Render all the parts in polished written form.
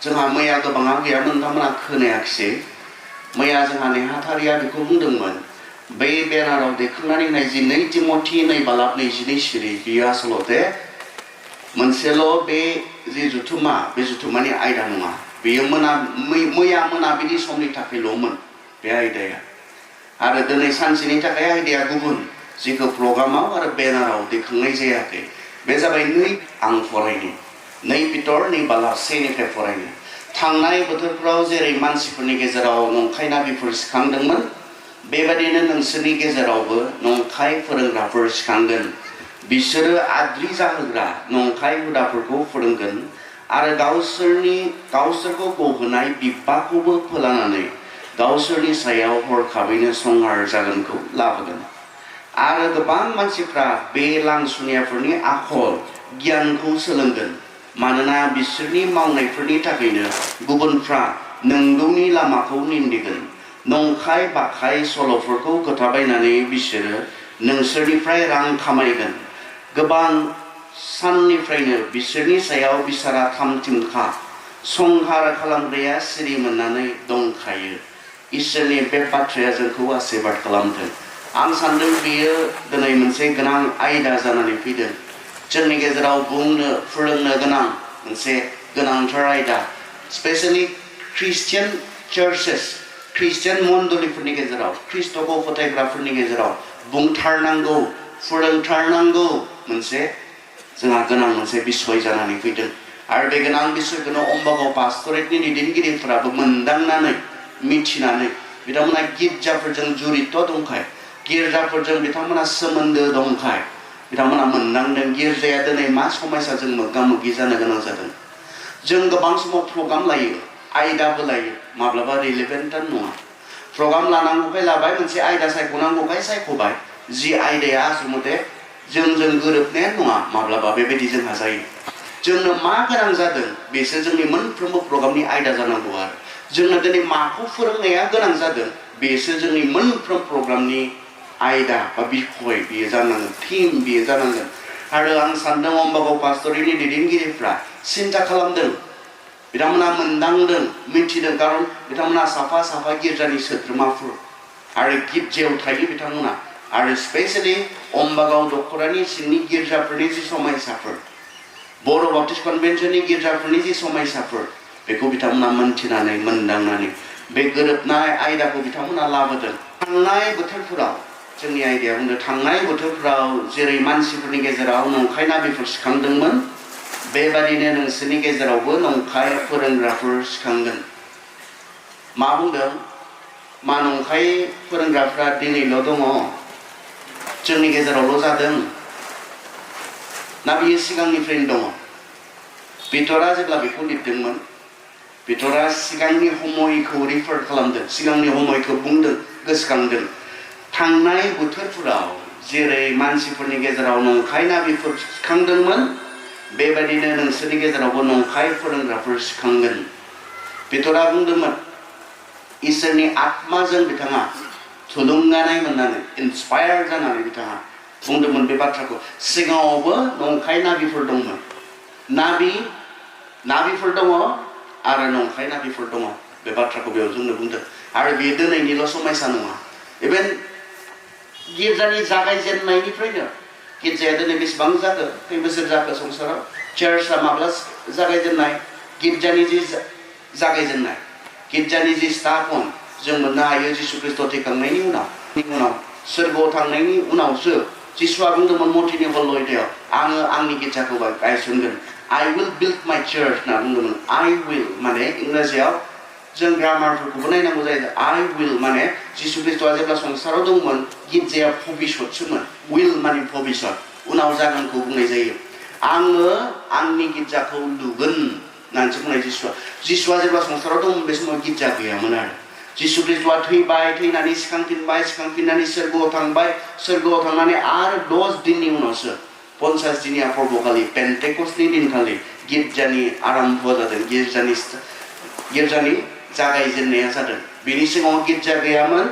जोंहा मैया गोबाङा गैयामोन नोंथांमोना खोनायाखिसै मैया जोंहा नेहाथारिया बेखौ बुंदोंमोन बै बेनाराव दैखांनानै होनाय जि 2 तिमथि 2:22 सिरि बियो आसलते मोनसेल' बे जि जुथुमा बे जुथुमानि आयदा नङा बेयो मैया मोनाबिलि समनि थाखायल'मोन बे आयदाया आरो दिनै सानसेनि थाखाय आयदाया गुबुन जिखौ प्रग्रामाव आरो बेनाराव दैखांनाय जायाखै बे जाबाय आं फरायनि 2 पिटर 2:1 फरायनो थांनाय बोथोरफ्राव जेरै मानसिफोरनि गेजेराव नंखाय नाबिफोर सिखांदोंमोन बेबादिनो नोंसोरनि गेजेरावबो नंखाय फोरोंग्राफोर सिखांगोन बिसोरो आद्रि जाहोग्रा नंखाय हुदाफोरखौ फोरोंगोन आरो गावसोरखौ गहोनाय बिब्बाखौबो फोलानानै गावसोरनि सायाव हरखाबैनो संहार जागोनखौ लाबोगोन आरो गोबां मानसिफ्रा बे लांसुनियाफोरनि आखल गियानखौ सोलोंगोन मानोना बिसोरनि मावनायफोरनि थाखायनो गुबुनफ्रा नंगौनि लामाखौ निन्दिगोन नंखाय बाखाय सल'फोरखौ खोथाबायनानै बिसोरो नोंसोरनिफ्राय रां खामायगोन गोबां साननिफ्रायनो बिसोरनि सायाव बिसारा थामथिमखा संहार खालामग्राया सिरि मोननानै दंखायो इसोरनि बे बाथ्राया जोंखौ आशीर्बाद खालामथों आं सान्दों बेयो दिनै मोनसे गोनां आयदा जानानै फैदों जोंनि गेजेराव फोरोंनो गोनां मोनसे गोनांथार आयदा स्पेशली ख्रिस्टियान चार्चेस ख्रिस्टियान मण्डलीफोरनि गेजेराव ख्रिस्टखौ फोथायग्राफोरनि गेजेराव बुंथारनांगौ फोरोंथारनांगौ मोनसे जोंहा गोनां मोनसे बिसय जानानै फैदों आरो बे गोनां बिसयखौनो अम्बागाव पास्टरेटनि दैदेनगिरिफोराबो मोनदांनानै मिथिनानै बिथांमोना गिर्जाफोरजों जुरित दंखाय गिर्जाफोरजों बिथांमोना सोमोन्दो दंखाय बिथांमोना मोनदांदों गिर्जाया दिनै मा समस्याजों मोगा मोगि जानो गोनां जादों जों गोबां समाव प्रग्राम लायो आयदाबो लायो माब्लाबा रिलेभेन्टआनो नङा प्रग्राम लानांगौखाय लाबाय मोनसे आयदा सायख'नांगौखाय सायख'बाय जि आयदाया आसलते जोंजों गोरोबनायानो नङा माब्लाबा बेबायदि जोंहा जायो जोंनो मा गोनां जादों बेसो जोंनि मोनफ्रोमबो प्रग्रामनि आयदा जानांगौ आरो जोंनो दिनै माखौ फोरोंनाया गोनां जादों बेसो जोंनि मोनफ्रोम प्रग्रामनि आयदा बा बिखय बियो जानांगोन थीम बियो जानांगोन आरो आं सान्दों अम्बागाव पास्टरनि दैदेनगिरिफ्रा सिन्ता खालामदों बिथांमोना मोनदांदों मिथिदों खारन बिथांमोना साफा साफा गिर्जानि सोद्रोमाफोर आरो गिर्जायाव थायो बिथांमोना आरो स्पेशली अम्बागाव दखरानि सिंनि गिर्जाफोरनि जि समयसाफोर बर' बाप्टिस्ट कन्भेन्सननि गिर्जाफोरनि जि समयसाफोर बेखौ बिथांमोना मोनथिनानै मोनदांनानै बे गोरोबनाय आयदाखौ बिथांमोना लाबोदों थांनाय बोथोरफोराव जोंनि आयदाया बुंदों थांनाय बोथोरफोराव जेरै मानसिफोरनि गेजेराव नंखाय नाबिफोर सिखांदोंमोन बेबादिनो नोंसोरनि गेजेरावबो नंखाय फोरोंग्राफोर सिखांगोन मा बुंदों मा नंखाय फोरोंग्राफ्रा दिनैल' दङ जोंनि गेजेरावल' जादों ना बियो सिगांनिफ्रायनो दङ पिटरा जेब्ला बेखौ लिरदोंमोन पिटरा सिगांनि हमयखौ रिफार खालामदों सिगांनि हमयखौ बुंदों गोसोखांदों थांनाय बोथोरफोराव जेरै मानसिफोरनि गेजेराव नंखाय नाबिफोर सिखांदोंमोन बेबायदिनो नोंसोरनि गेजेरावबो नंखाय फोरोंग्राफोर सिखांगोन पिटरा बुंदोंमोन इसोरनि आत्माजों बिथाङा थुलुंगानाय मोननानै इन्सपायार जानानै बिथाङा बुंदोंमोन बे बाथ्राखौ सिगाङावबो नंखाय नाबिफोर दंमोन नाबिफोर दङ आरो नंखाय नाबिफोर दङ बे बाथ्राखौ बेयाव जोंनो बुंदों आरो बेयो दिनैनिल' समयसा नङा इभेन गिर्जानि जागायजेननायनिफ्रायनो गिर्जाया दिनै बेसेबां जाखो खै बोसोर जाखो संसाराव चार्चआ माब्ला जागायजेननाय गिर्जानि जि जागायजेननाय गिर्जानि जि स्थापन जों मोननो हायो जिसु ख्रिस्ट थैखांनायनि उनाव सोरगोआव थांनायनि उनावसो जिसुआ बुंदोंमोन मथिनि हल्लयदायाव आङो आंनि गिर्जाखौ गायसनगोन I will build my church होनना बुंदोंमोन I will माने इंराजियाव जों ग्रामारफोरखौबो नायनांगौ जायो I will माने जिसु ख्रिस्टआ जेब्ला संसाराव दंमोन गिर्जाया भबिष्यतसोमोन will माने भबिष्यत उनाव जागोनखौ बुंनाय जायो आङो आंनि गिर्जाखौ लुगोन होननानैसो बुंनाय जिसुआ जेब्ला संसाराव दंमोन बे समाव गिर्जा गैयामोन आरो जिसु ख्रिस्टआ थैबाय थैनानै सिखांफिननानै सोरगोआव थांनानै आरो 10 दिननि उनावसो 50 दिनिया फोरबोखालि पेन्टेकस्टनि दिनखालि गिर्जानि आरम्भ जादों गिर्जानि जागायजेननाया जादों बेनि सिगाङाव गिर्जा गैयामोन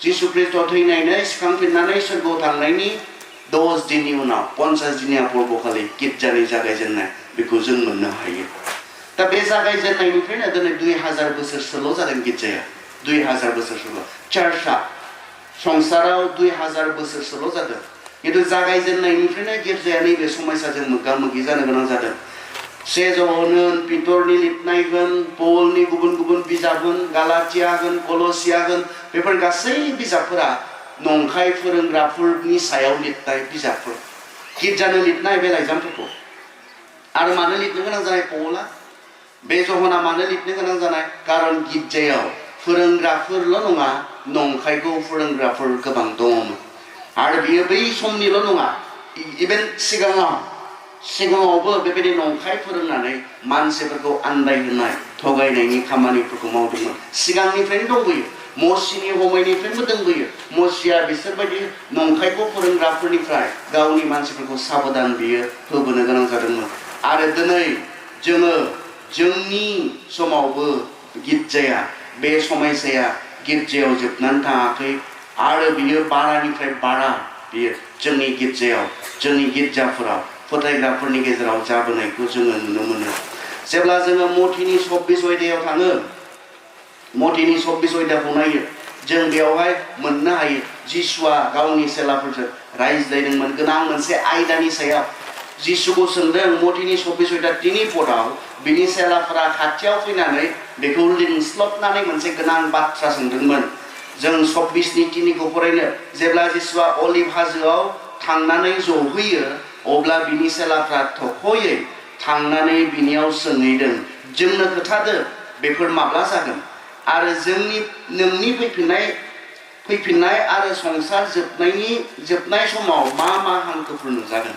जिसु ख्रिस्टआ थैनानै सिखांफिननानै सोरगोआव थांनायनि 10 दिननि उनाव 50 दिनिया फोरबोखालि गिर्जानि जागायजेननाय बेखौ जों मोननो हायो दा बे जागायजेननायनिफ्रायनो दिनै 2000 बोसोरसोल' जादों गिर्जाया 2000 बोसोरसोल' चार्चआ संसाराव 2000 बोसोरसोल' जादों खिन्थु जागायजेननायनिफ्रायनो गिर्जाया नैबे समयसाजों मोगा मोगि जानो गोनां जादों सेजन पिटरनि लिरनाय होन पलनि गुबुन गुबुन बिजाब होन गालातिया होन कलसिया होन बेफोर गासै बिजाबफोरा नंखाय फोरोंग्राफोरनि सायाव लिरनाय बिजाबफोर गिर्जानो लिरनाय बे लाइजामफोरखौ आरो मानो लिरनो गोनां जानाय पला बे जहना मानो लिरनो गोनां जानाय कारन गिर्जायाव फोरोंग्राफोरल' नङा नंखायखौ फोरोंग्राफोर गोबां दङमोन आरो बियो बै समनिल' नङा इभेन सिगाङावबो बेबायदि नंखाय फोरोंनानै मानसिफोरखौ आन्दायहोनाय थगायनायनि खामानिफोरखौ मावदोंमोन सिगांनिफ्रायनो दंबोयो मसीनि हमैनिफ्रायबो दंबोयो मसीया बिसोरबायदि नंखायखौ फोरोंग्राफोरनिफ्राय गावनि मानसिफोरखौ साबधान बियो होबोनो गोनां जादोंमोन आरो दिनै जोंनि समावबो गिर्जाया बे समयसाया गिर्जायाव जोबनानै थाङाखै आरो बियो बारानिफ्राय बारा बियो जोंनि गिर्जायाव जोंनि गिर्जाफोराव फोथायग्राफोरनि गेजेराव जाबोनायखौ जोङो नुनो मोनो जेब्ला जोङो मथीनि 24 अध्यायाव थाङो मथीनि 24 अध्यायखौ नायो जों बेवहाय मोननो हायो जिसुआ गावनि सेलाफोरजों रायज्लायदोंमोन गोनां मोनसे आयदानि सायाव जिसुखौ सोंदों मथीनि 24 अध्याय 3 पदआव बिनि सेलाफोरा खाथियाव फैनानै बेखौ लिंस्लबनानै मोनसे गोनां बाथ्रा सोंदोंमोन जों 24 नि 3 खौ फरायनो जेब्ला जिसुआ अलिभ हाजोआव थांनानै जहैयो अब्ला बिनि सेलाफ्रा थख'यै थांनानै बिनियाव सोंहैदों जोंनो खोथादो बेफोर माब्ला जागोन आरो नोंनि फैफिननाय आरो संसार जोबनाय समाव मा हांखोफोर नुजागोन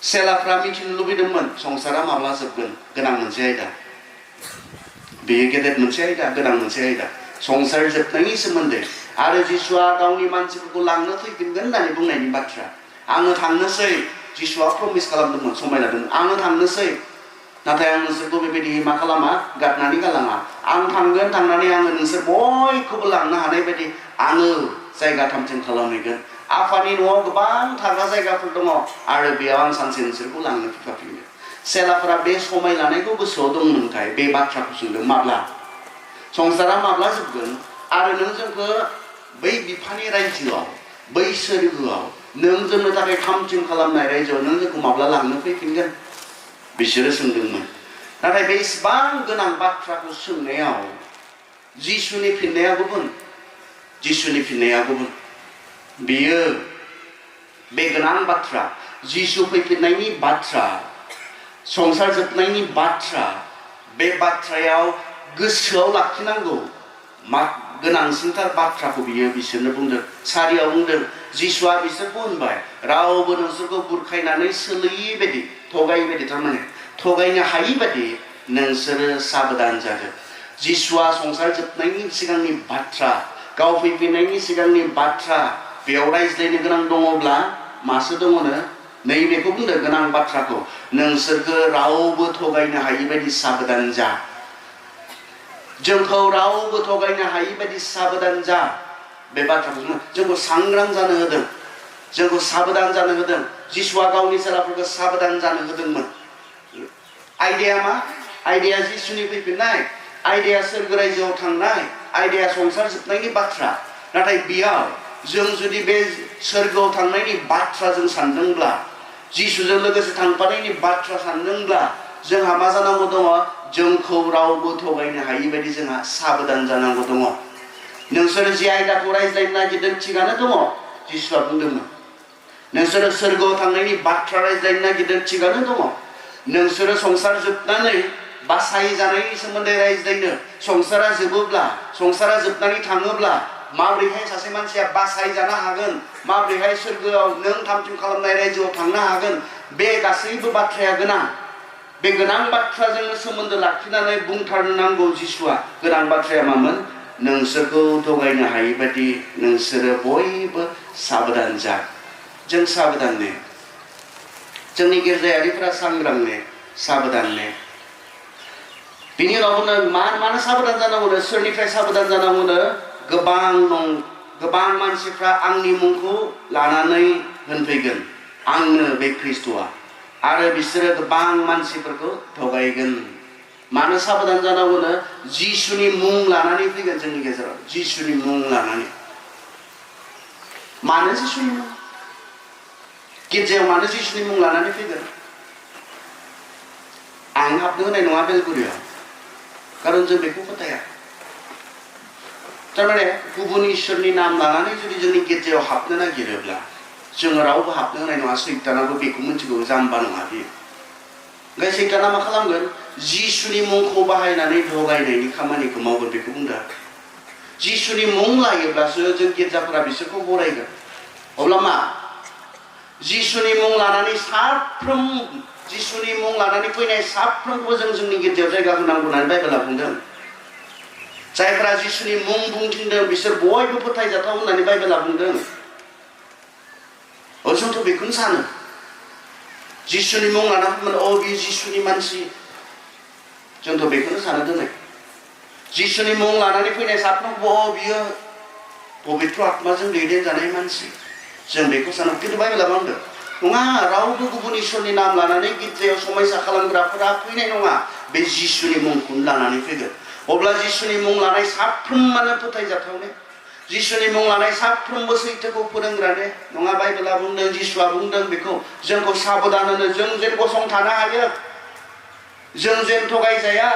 सेलाफ्रा मिथिनो लुबैदोंमोन संसारा माब्ला जोबगोन गोनां मोनसे आयदा बेयो गेदेर मोनसे आयदा गोनां मोनसे आयदा संसार जोबनायनि सोमोन्दै आरो जिसुआ गावनि मानसिफोरखौ लांनो फैफिनगोन होननानै बुंनायनि बाथ्रा आङो थांनोसै जिसुआ प्रमिस खालामदोंमोन समाय लादोंमोन आङो थांनोसै नाथाय आं नोंसोरखौ बेबायदि मा खालामा गारनानै गालाङा आं थांगोन थांनानै आङो नोंसोर बयखौबो लांनो हानाय बायदि आङो जायगा थामथिम खालामहैगोन आफानि न'आव गोबां थाग्रा जायगाफोर दङ आरो बेयाव आं सानसे नोंसोरखौ लांनो फैफिनगोन सेलाफोरा बे समाय लानायखौ गोसोआव दंमोनखाय बे बाथ्राखौ सोंदों माब्ला संसारा माब्ला जोबगोन आरो नों जोंखौ बै बिफानि रायजोआव बै सोरगोआव नों जोंनो थाखाय थामथिम खालामनाय रायजोआव नों जोंखौ माब्ला लांनो फैफिनगोन बिसोरो सोंदोंमोन नाथाय बे इसेबां गोनां बाथ्राखौ सोंनायाव जिसुनि फिननाया गुबुन बियो बे गोनां बाथ्रा जिसु फैफिननायनि बाथ्रा संसार जोबनायनि बाथ्रा बे बाथ्रायाव गोसोआव लाखिनांगौ मा गोनांसिनथार बाथ्राखौ बियो बिसोरनो बुंदों सारियाव बुंदों जिसुआ बिसोरखौ होनबाय रावबो नोंसोरखौ बुरखायनानै सोलैयै बायदि थगायै बायदि थारमाने थगायनो हायि बायदि नोंसोरो साबधान जादों जिसुआ संसार जोबनायनि सिगांनि बाथ्रा गाव फैफिननायनि सिगांनि बाथ्रा बेयाव रायज्लायनो गोनां दङब्ला मासो दङनो नैबेखौ बुंदों गोनां बाथ्राखौ नोंसोरखौ रावबो थगायनो हायि बायदि साबधान जा जोंखौ रावबो थगायनो हायि बायदि साबधान जा बे बाथ्राखौ जोंखौ सांग्रां जानो होदों जोंखौ साबधान जानो होदों जिसुआ गावनि सेलाफोरखौ साबधान जानो होदोंमोन आयदाया मा आयदाया जिसुनि फैफिननाय आयदाया सोरगो रायजोआव थांनाय आयदाया संसार जोबनायनि बाथ्रा नाथाय बेयाव जों जुदि बे सोरगोआव थांनायनि बाथ्रा जों सानदोंब्ला जिसुजों लोगोसे थांफानायनि बाथ्रा सानदोंब्ला जोंहा मा जानांगौ दङ जोंखौ रावबो थगायनो हायि बायदि जोंहा साबधान जानांगौ दङ नोंसोर जे आयदाखौ रायज्लायनो नागिरदों थिगानो दङ जिसुआ बुंदोंमोन नोंसोरो सोरगोआव थांनायनि बाथ्रा रायज्लायनो नागिरदों थिगानो दङ नोंसोरो संसार जोबनानै बासाय जानायनि सोमोन्दै रायज्लायनो संसारा जोबोब्ला संसारा जोबनानै थाङोब्ला माबोरैहाय सासे मानसिया बासाय जानो हागोन माबोरैहाय सोरगोआव नों थामथिम खालामनाय रायजोआव थांनो हागोन बे गासैबो बाथ्राया गोनां बे गोनां बाथ्राजों सोमोन्दो लाखिनानै बुंथारनो नांगौ जिसुआ गोनां बाथ्राया मामोन नोंसोरखौ थगायनो हायि बायदि नोंसोरो बयबो साबधान जा जों साबधान ने जोंनि गिर्जायारिफोरा सांग्रां ने साबधान ने बिनि उनाव मानो साबधान जानांगौनो सोरनिफ्राय साबधान जानांगौनो गोबां मानसिफ्रा आंनि मुंखौ लानानै होनफैगोन आंनो बे ख्रिस्ट'आ आरो बिसोरो गोबां मानसिफोरखौ थगायगोन मानो साबधान जानांगौनो जिसुनि मुं लानानै फैगोन जोंनि गेजेराव जिसुनि मुं लानानै मानो जिसुनि मुं गिर्जायाव मानो जिसुनि मुं लानानै फैगोन आं हाबनो होनाय नङा बेलगुरियाव खारन जों बेखौ फोथाया तारमाने गुबुन इसोरनि नाम लानानै जुदि जोंनि गिर्जायाव हाबनो नागिरोब्ला जों रावबो हाबनो होनाय नङा सैतानाबो बेखौ मिथिगौ जाम्बा नङा बियो ओमफ्राय सैताना मा खालामगोन जिसुनि मुंखौ बाहायनानै थगायनायनि खामानिखौ मावगोन बेखौ बुंदों जिसुनि मुं लायोब्लासो जों गिर्जाफोरा बिसोरखौ बरायगोन अब्ला मा जिसुनि मुं लानानै साफ्रोम जिसुनि मुं लानानै फैनाय साफ्रोमखौबो जों जोंनि गिर्जायाव जायगा होनांगौ होननानै बाइबेला बुंदों जायफोरा जिसुनि मुं बुंथिंदों बिसोर बयबो फोथायजाथाव होननानै बाइबेला बुंदों जोंथ' बेखौनो सानो जिसुनि मुं लाना फैगोन बियो जिसुनि मानसि जोंथ' बेखौनो सानो दोनै जिसुनि मुं लानानै फैनाय साफ्रोमखौबो बियो पबित्र आत्माजों दैदेनजानाय मानसि जों बेखौ सानो खिन्थु बाइबेला मा होनदों नङा रावबो गुबुन इसोरनि नाम लानानै गिर्जायाव समायसा खालामग्राफोरा फैनाय नङा बे जिसुनि मुंखौनो लानानै फैगोन अब्ला जिसुनि मुं लानाय साफ्रोमानो फोथायजाथावने जिसुनि मुं लानाय साफ्रोमबो सैथोखौ फोरोंग्राने नङा बाइबेला बुंदों जिसुआ बुंदों बेखौ जोंखौ साबधान होनो जों जेन गसंथानो हायो जों जेन थगायजाया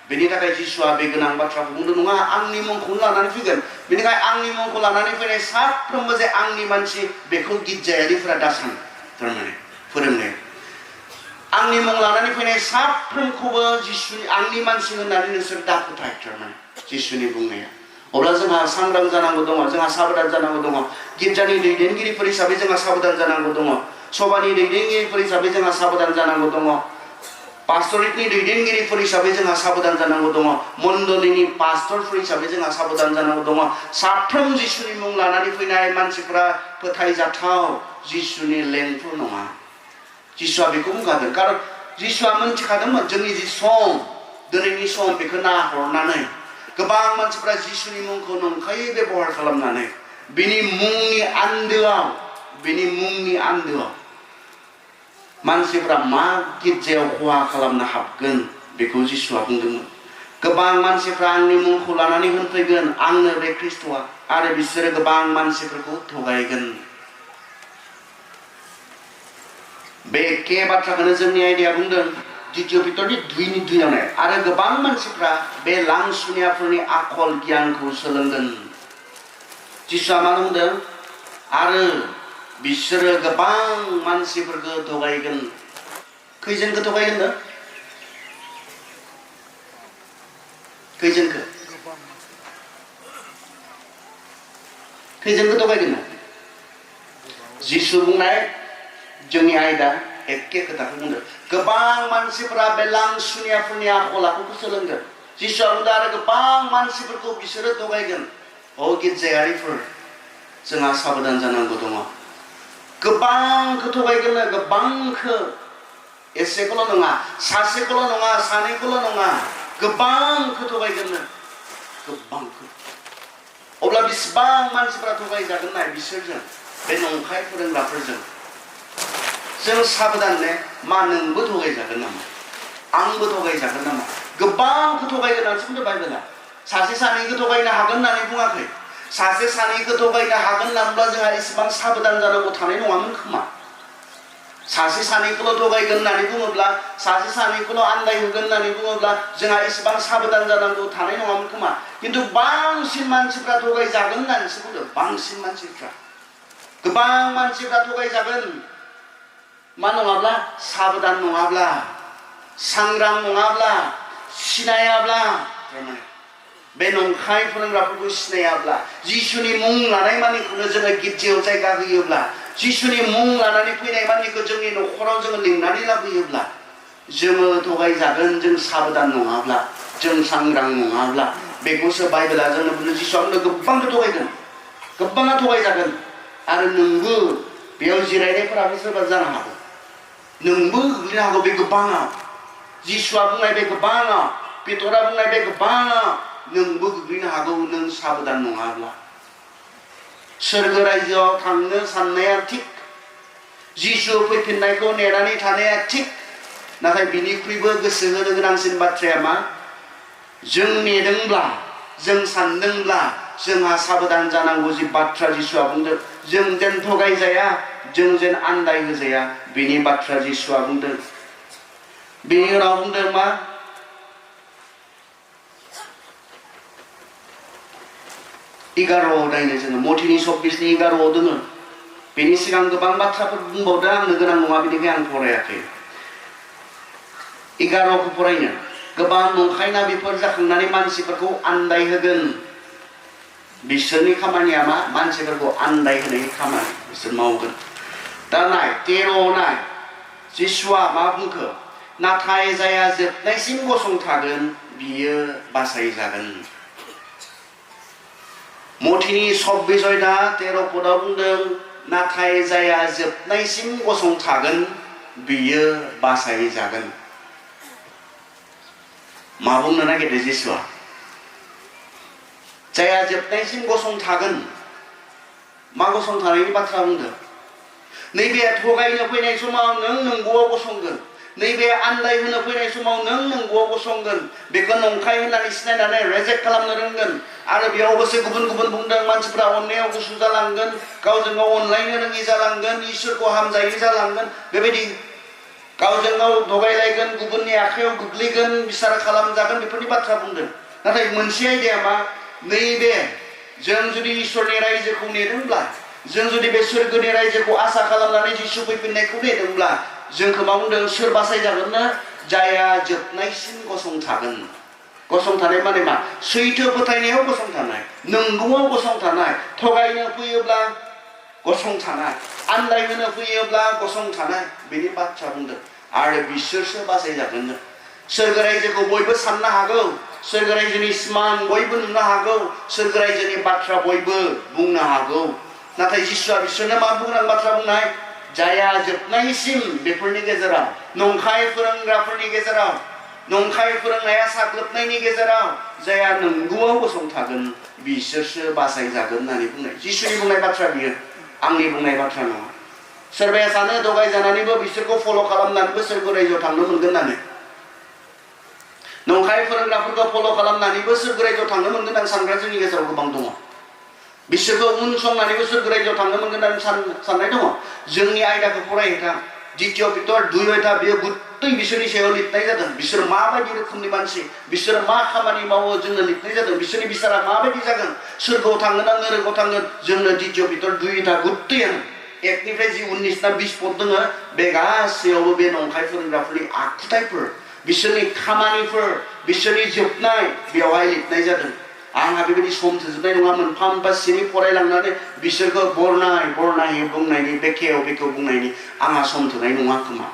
बेनि थाखाय जिसुआ बे गोनां बाथ्राखौ बुंदों नङा आंनि मुंखौनो लानानै फैगोन बेनिखायनो आंनि मुंखौ लानानै फैनाय साफ्रोमबो जे आंनि मानसि बेखौ गिर्जायारिफोरा दासान थारमाने फोरोंनाय आंनि मुं लानानै फैनाय साफ्रोमखौबो जिसुनि आंनि मानसि होननानै नोंसोर दाफोथाय थारमाने जिसुनि बुंनाया अब्ला जोंहा सांग्रां जानांगौ दङ जोंहा साबधान जानांगौ दङ गिर्जानि दैदेनगिरिफोर हिसाबै जोंहा साबधान जानांगौ दङ सभानि दैदेनगिरिफोर हिसाबै जोंहा साबधान जानांगौ दङ पास्टरेटनि दैदेनगिरिफोर हिसाबै जोंहा साबधान जानांगौ दङ मण्डलीनि पास्टरफोर हिसाबै जोंहा साबधान जानांगौ दङ साफ्रोम जिसुनि मुं लानानै फैनाय मानसिफोरा फोथायजाथाव जिसुनि लेंथु नङा जिसुआ बेखौ बुंखादों खारन जिसुआ मोनथिखादोंमोन जोंनि जि सम दिनैनि सम बेखौ नाहरनानै गोबां मानसिफोरा जिसुनि मुंखौ नंखायै बेबहार खालामनानै बिनि मुंनि आन्दोआव मानसिफोरा मा गिर्जायाव खहा खालामनो हाबगोन बेखौ जिसुआ बुंदोंमोन गोबां मानसिफ्रा आंनि मुंखौ लानानै होनफैगोन आंनो बे ख्रिस्ट'आ आरो बिसोरो गोबां मानसिफोरखौ थगायगोन बे एखे बाथ्राखौनो जोंनि आयदाया बुंदों द्वितीय पेट्रनि 2:2 आरो गोबां मानसिफ्रा बे लांसुनियाफोरनि आखल गियानखौ सोलोंगोन जिसुआ मा बुंदों आरो बिसोरो गोबां मानसिफोरखौ थगायगोन खैजोनखौ थगायगोन नो खैजोनखौ थगायगोन नो जिसु बुंनाय जोंनि आयदा एखे खोथाखौ बुंदों गोबां मानसिफोरा बे लांसुनियाफोरनि आखल आखुखौ सोलोंगोन जिसुआ बुंदों आरो गोबां मानसिफोरखौ बिसोरो थगायगोन गिर्जायारिफोर जोंहा साबधान जानांगौ दङ गोबांखौ थगायगोन गोबांखौ एसेखौल' नङा सासेखौल' नङा सानैखौल' नङा गोबांखौ थगायगोन गोबांखौ अब्ला बेसेबां मानसिफोरा थगायजागोन नाय बिसोरजों बे नंखाय फोरोंग्राफोरजों जों साबधान ने मा नोंबो थगायजागोन नामा आंबो थगायजागोन नामा गोबांखौ थगायगोन होननानैसो बुंदों बाइबेला सासे सानैखौ थगायनो हागोन होननानै बुङाखै सासे सानैखौ थगायनो हागोन होननानैब्ला जोंहा एसेबां साबधान जानांगौ थानाय नङामोन खोमा सासे सानैखौल' थगायगोन होननानै बुङोब्ला सासे सानैखौल' आन्दायहोगोन होननानै बुङोब्ला जोंहा एसेबां साबधान जानांगौ थानाय नङामोन खोमा खिन्थु बांसिन मानसिफ्रा थगायजागोन होननानैसो बुंदों बांसिन मानसिफ्रा गोबां मानसिफ्रा थगायजागोन मा नङाब्ला साबधान नङाब्ला सांग्रां नङाब्ला सिनायाब्ला बे नंखाय फोरोंग्राफोरखौ सिनायाब्ला जिसुनि मुं लानाय मानिखौनो जोङो गिर्जायाव जायगा होयोब्ला जिसुनि मुं लानानै फैनाय मानिखौ जोंनि न'खराव जोङो लिंनानै लाबोयोब्ला जोङो थगायजागोन जों साबधान नङाब्ला जों सांग्रां नङाब्ला बेखौसो बाइबेला जोंनो बुङो जिसुआ गोबांखौ थगायगोन गोबाङा थगायजागोन आरो नोंबो बेयाव जिरायनायफोराबो सोरबा जानो हागौ नोंबो गोग्लैनो हागौ बे गोबाङा जिसुआ बुंनाय बे गोबाङा पेटरा बुंनाय बे गोबाङा नोंबो गोग्लैनो हागौ नों साबधान नङाब्ला सोरगो रायजोआव थांनो साननाया थिग जिसु फैफिननायखौ नेनानै थानाया थिग नाथाय बिनिख्रुइबो गोसो होनो गोनांसिन बाथ्राया मा जों नेदोंब्ला जों सानदोंब्ला जोंहा साबधान जानांगौ जि बाथ्रा जिसुआ बुंदों जों जेन थगायजाया जों जेन आन्दाय होजाया बेनि बाथ्रा जिसुआ बुंदों बेनि उनाव बुंदों मा 11 नायनो जोङो मथिनि 26 नि 11 दङ बेनि सिगां गोबां बाथ्राफोर बुंबावदों आंनो गोनां नङा बेनिखायनो आं फरायाखै 11 खौ फरायनो गोबां नंखाय नाबिफोर जाखांनानै मानसिफोरखौ आन्दाय होगोन बिसोरनि खामानिया मा मानसिफोरखौ आन्दाय होनायनि खामानि बिसोर मावगोन दा नाय 13 नाय जिसुआ मा बुंखो नाथाय जाया जोबनायसिम गसंथागोन बियो बासायजागोन मथिनि 26 अध्याय 13 पदाव बुंदों नाथाय जाया जोबनायसिम गसंथागोन बियो बासायजागोन मा बुंनो नागिरदों जिसुआ जाया जोबनायसिम गसंथागोन मा गसंथानायनि बाथ्रा बुंदों नैबे थगायनो फैनाय समाव नों नंगौआव गसंगोन नैबे आन्दाय होनो फैनाय समाव नों नंगौआव गसंगोन बेखौ नंखाय होननानै सिनायनानै रिजेक्ट खालामनो रोंगोन आरो बेयावबोसो गुबुन गुबुन बुंदों मानसिफ्रा अननायाव गुसु जालांगोन गावजों गाव अनलायनो रोङि जालांगोन इसोरखौ हामजायै जालांगोन बेबायदि गावजों गाव थगायलायगोन गुबुननि आखायाव गोग्लैगोन बिसार खालामजागोन बेफोरनि बाथ्रा बुंदों नाथाय मोनसे आयदाया मा नैबे जों जुदि इसोरनि रायजोखौ नेदोंब्ला जों जुदि बे सोरगोनि रायजोखौ आसा खालामनानै जिसु फैफिननायखौ नेदोंब्ला जोंखौ मा बुंदों सोर बासायजागोननो जाया जोबनायसिम गसंथागोन गसंथानाय माने मा सैथो फोथायनायाव गसंथानाय नंगौआव गसंथानाय थगायनो फैयोब्ला गसंथानाय आन्दायहोनो फैयोब्ला गसंथानाय बेनि बाथ्रा बुंदों आरो बिसोरसो बासायजागोन सोरगो रायजोखौ बयबो साननो हागौ सोरगो रायजोनि सिमां बयबो नुनो हागौ सोरगो रायजोनि बाथ्रा बयबो बुंनो हागौ नाथाय जिसुआ बिसोरनो मा बुंनां बाथ्रा बुंनाय जाया जोबनायसिम बेफोरनि गेजेराव नंखाय फोरोंग्राफोरनि गेजेराव नंखाय फोरोंनाया साग्लोबनायनि गेजेराव जाया नंगौआव गसंथागोन बिसोरसो बासायजागोन होननानै बुंनाय जिसुनि बुंनाय बाथ्रा बियो आंनि बुंनाय बाथ्रा नङा सोरबाया सानो थगायजानानैबो बिसोरखौ फल' खालामनानैबो सोरगो रायजोआव थांनो मोनगोन होननानै नंखाय फोरोंग्राफोरखौ फल' खालामनानैबो सोरगो रायजोआव थांनो मोनगोन होननानै सानग्रा जोंनि गेजेराव गोबां दङ बिसोरखौ उनसंनानैबो सोरगो रायजोआव थांनो मोनगोन होननानै साननाय दङ जोंनि आयदाखौ फरायहैथां द्वितीय पितर 2 अध्याय बेयो गुत्तै बिसोरनि सायाव लिरनाय जादों बिसोर माबायदि रोखोमनि मानसि बिसोर मा खामानि मावो जोंनो लिरनाय जादों बिसोरनि बिसारा माबायदि जागोन सोरगोआव थांगोन ना नोरगोआव थांगोन जोंनो द्वितीय पितर 2 अध्याय गुत्तैयानो 1 निफ्राय जि 19 ना 20 पद दङ बे गासैयावबो बे नंखाय फोरोंग्राफोरनि आखुथायफोर बिसोरनि खामानिफोर बिसोरनि जोबनाय बेवहाय लिरनाय जादों आंहा बेबायदि सम थोजोबनाय नङा मोनफा मोनफा सिरि फरायलांनानै बिसोरखौ बरनायै बुंनायनि बेखेव बुंनायनि आंहा सम थोनाय नङा खोमा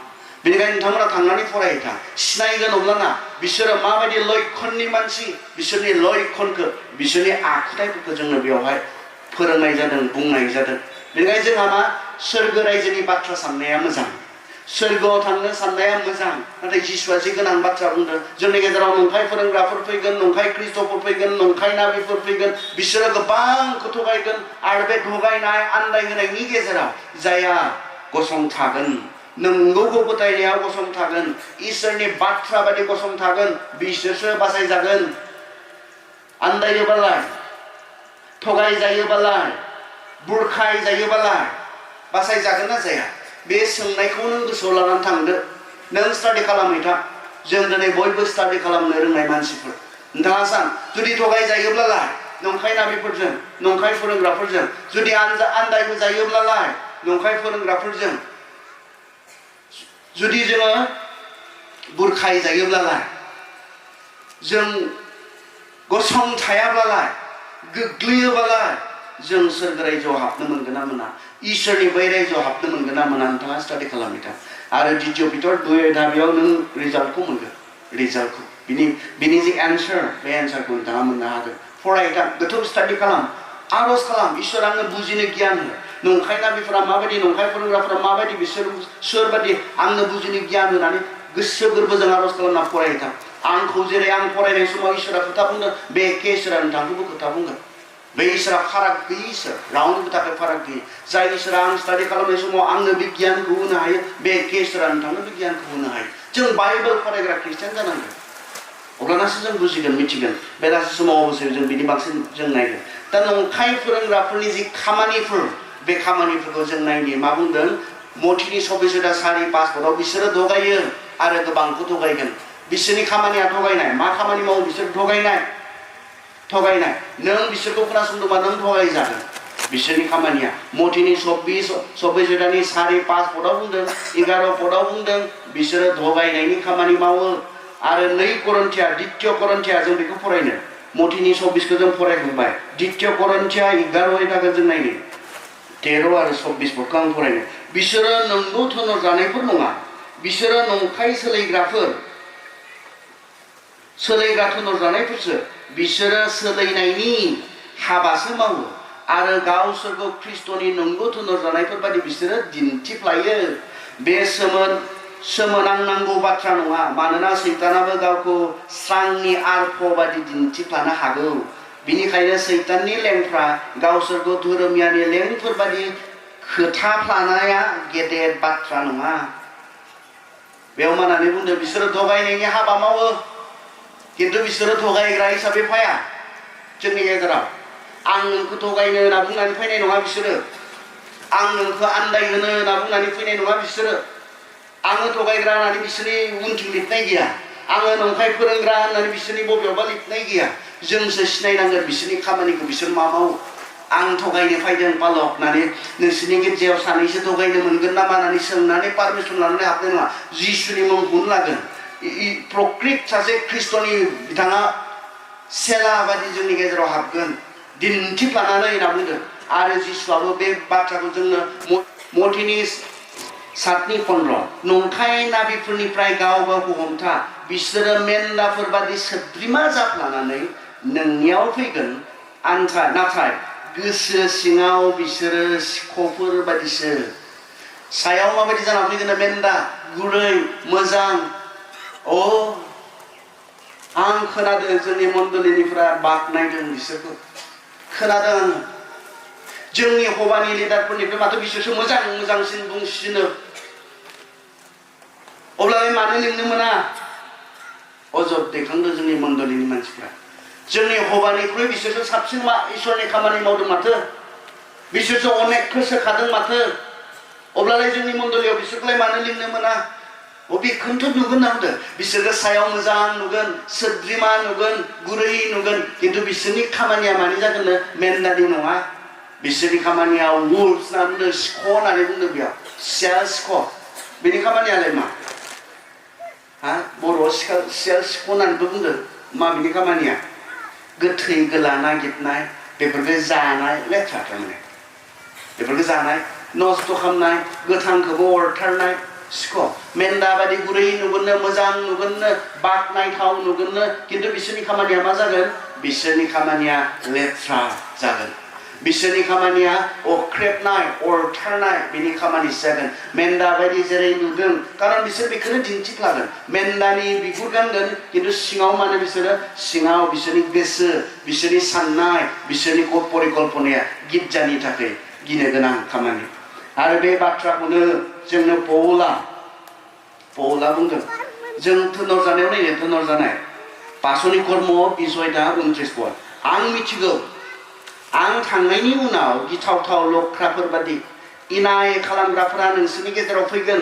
बेनिखायनो नोंथांमोना थांनानै फरायहैथां सिनायगोन अब्लाना बिसोरो माबायदि लक्षणनि मानसि बिसोरनि लक्षणखौ बिसोरनि आखुथायफोरखौ जोंनो बेवहाय फोरोंनाय जादों बुंनाय जादों बेनिखायनो जोंहा मा सोरगो रायजोनि बाथ्रा साननाया मोजां सोरगोआव थांनो साननाया मोजां नाथाय जिसुआ जि गोनां बाथ्रा बुंदों जोंनि गेजेराव नंखाय फोरोंग्राफोर फैगोन नंखाय ख्रिस्ट'फोर फैगोन नंखाय नाबिफोर फैगोन बिसोरो गोबांखौ थगायगोन आरो बे थगायनाय आन्दायहोनायनि गेजेराव जाया गसंथागोन नंगौखौ फोथायनायाव गसंथागोन इसोरनि बाथ्रा बायदि गसंथागोन बिसोरसो बासायजागोन आन्दायोबालाय थगायजायोबालाय बुरखाय जायोबालाय बासायजागोन ना जाया बे सोंनायखौ नों गोसोआव लानानै थांदो नों स्टाडि खालामहैथा जों दिनै बयबो स्टाडि खालामनो रोंनाय मानसिफोर नोंथाङा सान जुदि थगायजायोब्लालाय नंखाय नाबिफोरजों नंखाय फोरोंग्राफोरजों जुदि आन्दायहोजायोब्लालाय नंखाय फोरोंग्राफोरजों जुदि जोङो बुरखाय जायोब्लालाय जों गसंथायाब्लालाय गोग्लैयोब्लालाय जों सोरगो रायजोआव हाबनो मोनगोन ना मोना इसोरनि बै रायजोआव हाबनो मोनगोन ना मोना नोंथाङा स्टाडि खालामहैथा आरो द्वितीय पितर 2 अध्याय बेयाव नों रिजाल्टखौ मोनगोन रिजाल्टखौ बिनि जि एन्सार बे एन्सारखौ नोंथाङा मोननो हागोन फरायहैथा गोथौ स्टाडि खालाम आरज खालाम इसोर आंनो बुजिनो गियान हो नंखाय नाबिफोरा माबायदि नंखाय फोरोंग्राफोरा माबायदि बिसोर सोरबादि आंनो बुजिनो गियान होनानै गोसो गोरबोजों आरज खालामना फरायहैथा आंखौ जेरै आं फरायनाय समाव इसोरा खोथा बुंदों बे एखे इसोरा नोंथांखौबो खोथा बुंगोन बे इसोरा फाराग गैयै इसोर रावनिबो थाखाय फाराग गैयै जाय इसोरा आं स्टाडि खालामनाय समाव आंनो बिगियानखौ होनो हायो बे एखे इसोरा नोंथांनो बिगियानखौ होनो हायो जों बाइबेल फरायग्रा खृष्टियान जानांगोन अब्लानासो जों बुजिगोन मिथिगोन बेलासि समाव अबसे जों बिनि बांसिन जों नायगोन दा नंखाय फोरोंग्राफोरनि जि खामानिफोर बे खामानिफोरखौ जों नायनि मा बुंदों मथिनि 24:5 बिसोरो थगायो आरो गोबांखौ थगायगोन बिसोरनि खामानिया थगायनाय मा खामानि मावो बिसोर थगायनाय नों बिसोरखौ खोनासंदोंबा नों थगायजागोन बिसोरनि खामानिया मथिनि 24:5 बुंदों 11 बुंदों बिसोरो थगायनायनि खामानि मावो आरो 2 करन्थिया द्वितीय करन्थिया जों बेखौ फरायनो मथिनि 24 जों फरायखांबाय द्वितीय करन्थिया 11 थाखो जों नायनो 13 आरो 24 फोरखौ आं फरायनो बिसोरो नंगौ थोनर जानायफोर नङा बिसोरो नंखाय सोलायग्रा थोनर जानायफोरसो बिसोरो सोलायनायनि हाबासो मावो आरो गावसोरखौ ख्रिस्टनि नंगौ थोनर जानायफोर बायदि बिसोरो दिन्थिफ्लायो बे सोमोनांनांगौ बाथ्रा नङा मानोना सैतानाबो गावखौ स्रांनि आर्फ बायदि दिन्थिफ्लानो हागौ बिनिखायनो सैताननि लेंफ्रा गावसोरखौ धोरोमियानि लेंफोर बायदि खोथाफ्लानाया गेदेर बाथ्रा नङा बेयाव मानानै बुंदों बिसोरो थगायनायनि हाबा मावो किन्तु बिसोरो थगायग्रा हिसाबै फैया जोंनि गेजेराव आं नोंखौ थगायनो होनना बुंनानै फैनाय नङा बिसोरो आं नोंखौ आन्दायहोनो होनना बुंनानै फैनाय नङा बिसोरो आङो थगायग्रा होननानै बिसोरनि उनथिं लिरनाय गैया आङो नंखाय फोरोंग्रा होननानै बिसोरनि बबेयावबा लिरनाय गैया जोंसो सिनायनांगोन बिसोरनि खामानिखौ बिसोर मा मावो आं थगायनो फैदों पालक होननानै नोंसोरनि गिर्जायाव सानैसो थगायनो मोनगोन नामा होननानै सोंनानै पारमिसन लानानै हाबनाय नङा जिसुनि मुंखौनो लागोन प्रकृत सासे ख्रिस्टनि बिथाङा सेला बायदि जोंनि गेजेराव हाबगोन दिन्थिफ्लानानै होनना बुंदों आरो जिसुआबो बे बाथ्राखौ जोंनो मथिनि 7:15 नंखाय नाबिफोरनिफ्राय गाव गावखौ हमथा बिसोरो मेन्दाफोर बादि सोद्रिमा जाफ्लानानै नोंनियाव फैगोन नाथाय गोसो सिङाव बिसोरो सिख'फोर बादिसो सायाव माबायदि जाना फैगोन मेन्दा गुरै मोजां आं खोनादों जोंनि मण्डलिनिफ्रा बाख्नायदों बिसोरखौ खोनादों आङो जोंनि हबानि लिडारफोरनिफ्राय माथो बिसोरसो मोजांसिन बुंसिनो अब्लालाय मानो लिंनो मोना अजद दैखांदों जोंनि मण्डलिनि मानसिफ्रा जोंनि हबानिख्रुइ बिसोरसो साबसिन इसोरनि खामानि मावदों माथो बिसोरसो अनेकखौ सोखादों माथो अब्लालाय जोंनि मण्डलियाव बिसोरखौलाय मानो लिंनो मोना बेखौनोथ' नुगोन ना बुंदों बिसोरखौ सायाव मोजां नुगोन सोद्रिमा नुगोन गुरै नुगोन किन्तु बिसोरनि खामानिया मानि जागोन मेन्दानि नङा बिसोरनि खामानिया वुल्स होनना बुंदों सिख' होननानै बुंदों बेयाव सियाल सिख' बेनि खामानियालाय मा बर'आव सियाल सिख' होननानैबो बुंदों मा बिनि खामानिया गोथै गोला नागिरनाय बेफोरखौ जानाय लेथ्रा थारमाने बेफोरखौ जानाय नस्थ' खालामनाय गोथांखौबो अरथारनाय सिख' मेन्दा बायदि गुरै नुगोननो मोजां नुगोननो बाख्नायथाव नुगोननो किन्तु बिसोरनि खामानिया मा जागोन बिसोरनि खामानिया लेथ्रा जागोन बिसोरनि खामानिया अख्रेबनाय अरथारनाय बिनि खामानिसो जागोन मेन्दा बायदि जेरै नुदों कारन बिसोर बेखौनो दिन्थिफ्लागोन मेन्दानि बिगुर गानगोन किन्तु सिङाव माने बिसोरो सिङाव बिसोरनि गोसो बिसोरनि साननाय बिसोरनि परिकल्पनाया गिर्जानि थाखाय गिनो गोनां खामानि आरो बे बाथ्राखौनो जोंनो पौला बुंदों जों थोनर जानायाव नायनो थोनर जानाय पासनि कर्म 20:29 आं मिथिगौ आं थांनायनि उनाव गिथावथाव लख्राफोर बादि इनाय खालामग्राफोरा नोंसोरनि गेजेराव फैगोन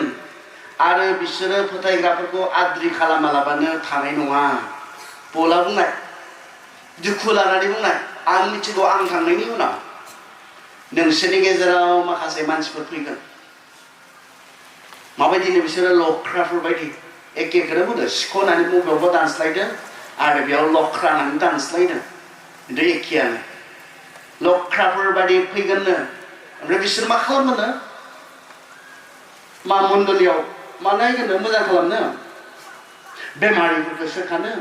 आरो बिसोरो फोथायग्राफोरखौ आद्रि खालामालाबानो थानाय नङा पौला बुंनाय दुखु लानानै बुंनाय आं मिथिगौ आं थांनायनि उनाव नोंसोरनि गेजेराव माखासे मानसिफोर फैगोन माबायदिनो बिसोरो लख्राफोर बायदि एखेखौनो बुंदों सिख' होननानै बबेयावबा दानस्लायदों आरो बेयाव लख्रा होननानै दानस्लायदों खिन्थु एखेयानो लख्राफोर बायदि फैगोननो ओमफ्राय बिसोर मा खालामगोननो मा मण्डलियाव मा नायगोननो मोजां खालामनो बेमारिफोरखौ सोखानो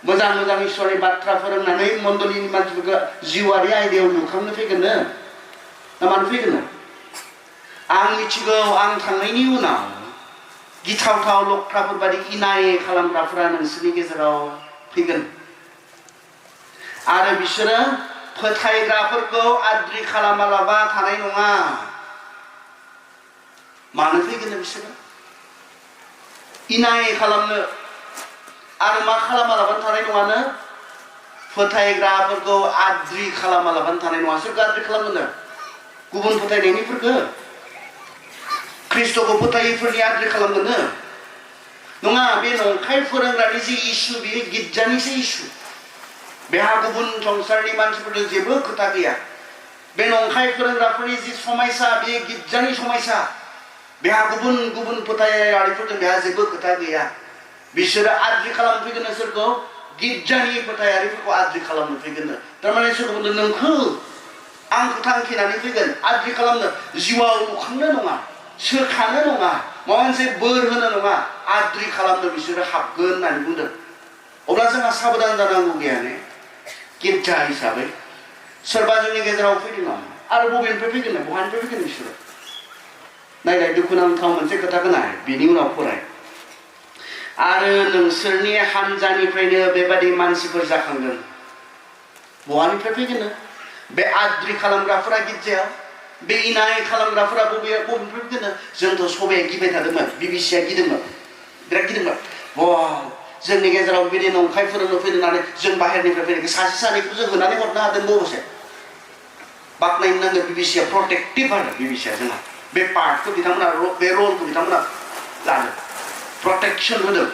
मोजां इसोरनि बाथ्रा फोरोंनानै मण्डलिनि मानसिफोरखौ जिउआरि आयदायाव लुखांनो फैगोननो ना मानो फैगोननो आं मिथिगौ आं थांनायनि उनाव गिथावथाव लख्राफोर बायदि इनाय खालामग्राफोरा नोंसोरनि गेजेराव फैगोन आरो बिसोरो फोथायग्राफोरखौ आद्रि खालामालाबा थानाय नङा। मानो फैगोन बिसोरो? इनाय खालामनो आरो मा खालामालाबानो थानाय नङानो? फोथायग्राफोरखौ आद्रि खालामालाबानो थानाय नङा। सोरखौ आद्रि खालामनो? गुबुन फोथायनायनिफोरखौ, ख्रिस्ट'खौ फोथायैफोरनि आद्रि खालामनो नङा। बे नंखाय फोरोंग्रानि जि इसु, बेयो गिर्जानिसो इसु। बेहा गुबुन संसारनि मानसिफोरजों जेबो खोथा गैया। बे नंखाय फोरोंग्राफोरनि जि समायसा, बेयो गिर्जानि समायसा। बेहा गुबुन गुबुन फोथायारिफोरजों बेहा जेबो खोथा गैया। बिसोरो आद्रि खालामफैगोन सोरखौ? गिर्जानि फोथायारिफोरखौ आद्रि खालामनो फैगोन। थारमाने सोरखौ बुंदों? नोंखौ आंखौ थांखिनानै फैगोन आद्रि खालामनो, जिउआव लुखांनो नङा, सोखानो नङा, माबा मोनसे बोर होनो नङा, आद्रि खालामनो बिसोरो हाबगोन होननानै बुंदों। अब्ला जोंहा साबधान जानांगौ गैया ने? गिर्जा हिसाबै सोरबा जोंनि गेजेराव फैदों नामा? आरो बबेनिफ्राय फैगोन? बहानिफ्राय फैगोन बिसोरो? नायलाय, दुखुनांथाव मोनसे खोथा खोनाय, बिनि उनाव फराय। आरो नोंसोरनि हानजानिफ्रायनो बेबादि मानसिफोर जाखांगोन। बहानिफ्राय फैगोन? बे आद्रि खालामग्राफोरा गिर्जायाव, बे इनाय खालामग्राफोरा बबेनिफ्राय फैगोन? जोंथ' सबाया गिबाय थादोंमोन, बिबिसिया गिदोंमोन, बिराद गिदोंमोन। जोंनि गेजेराव बिदि नंखाय फोरोंनो फैदों होननानै जों बाहेरनिफ्राय फैदों, सासे सानैखौ जों होनानै हरनो हादों बबेसे? बाख्नायनो नांगोन। बिबिसिया प्रटेक्टिभ आरो बिबिसिया जोंहा बे पार्टखौ बिथांमोना, बे रलखौ बिथांमोना लादों, प्रटेक्सन होदों।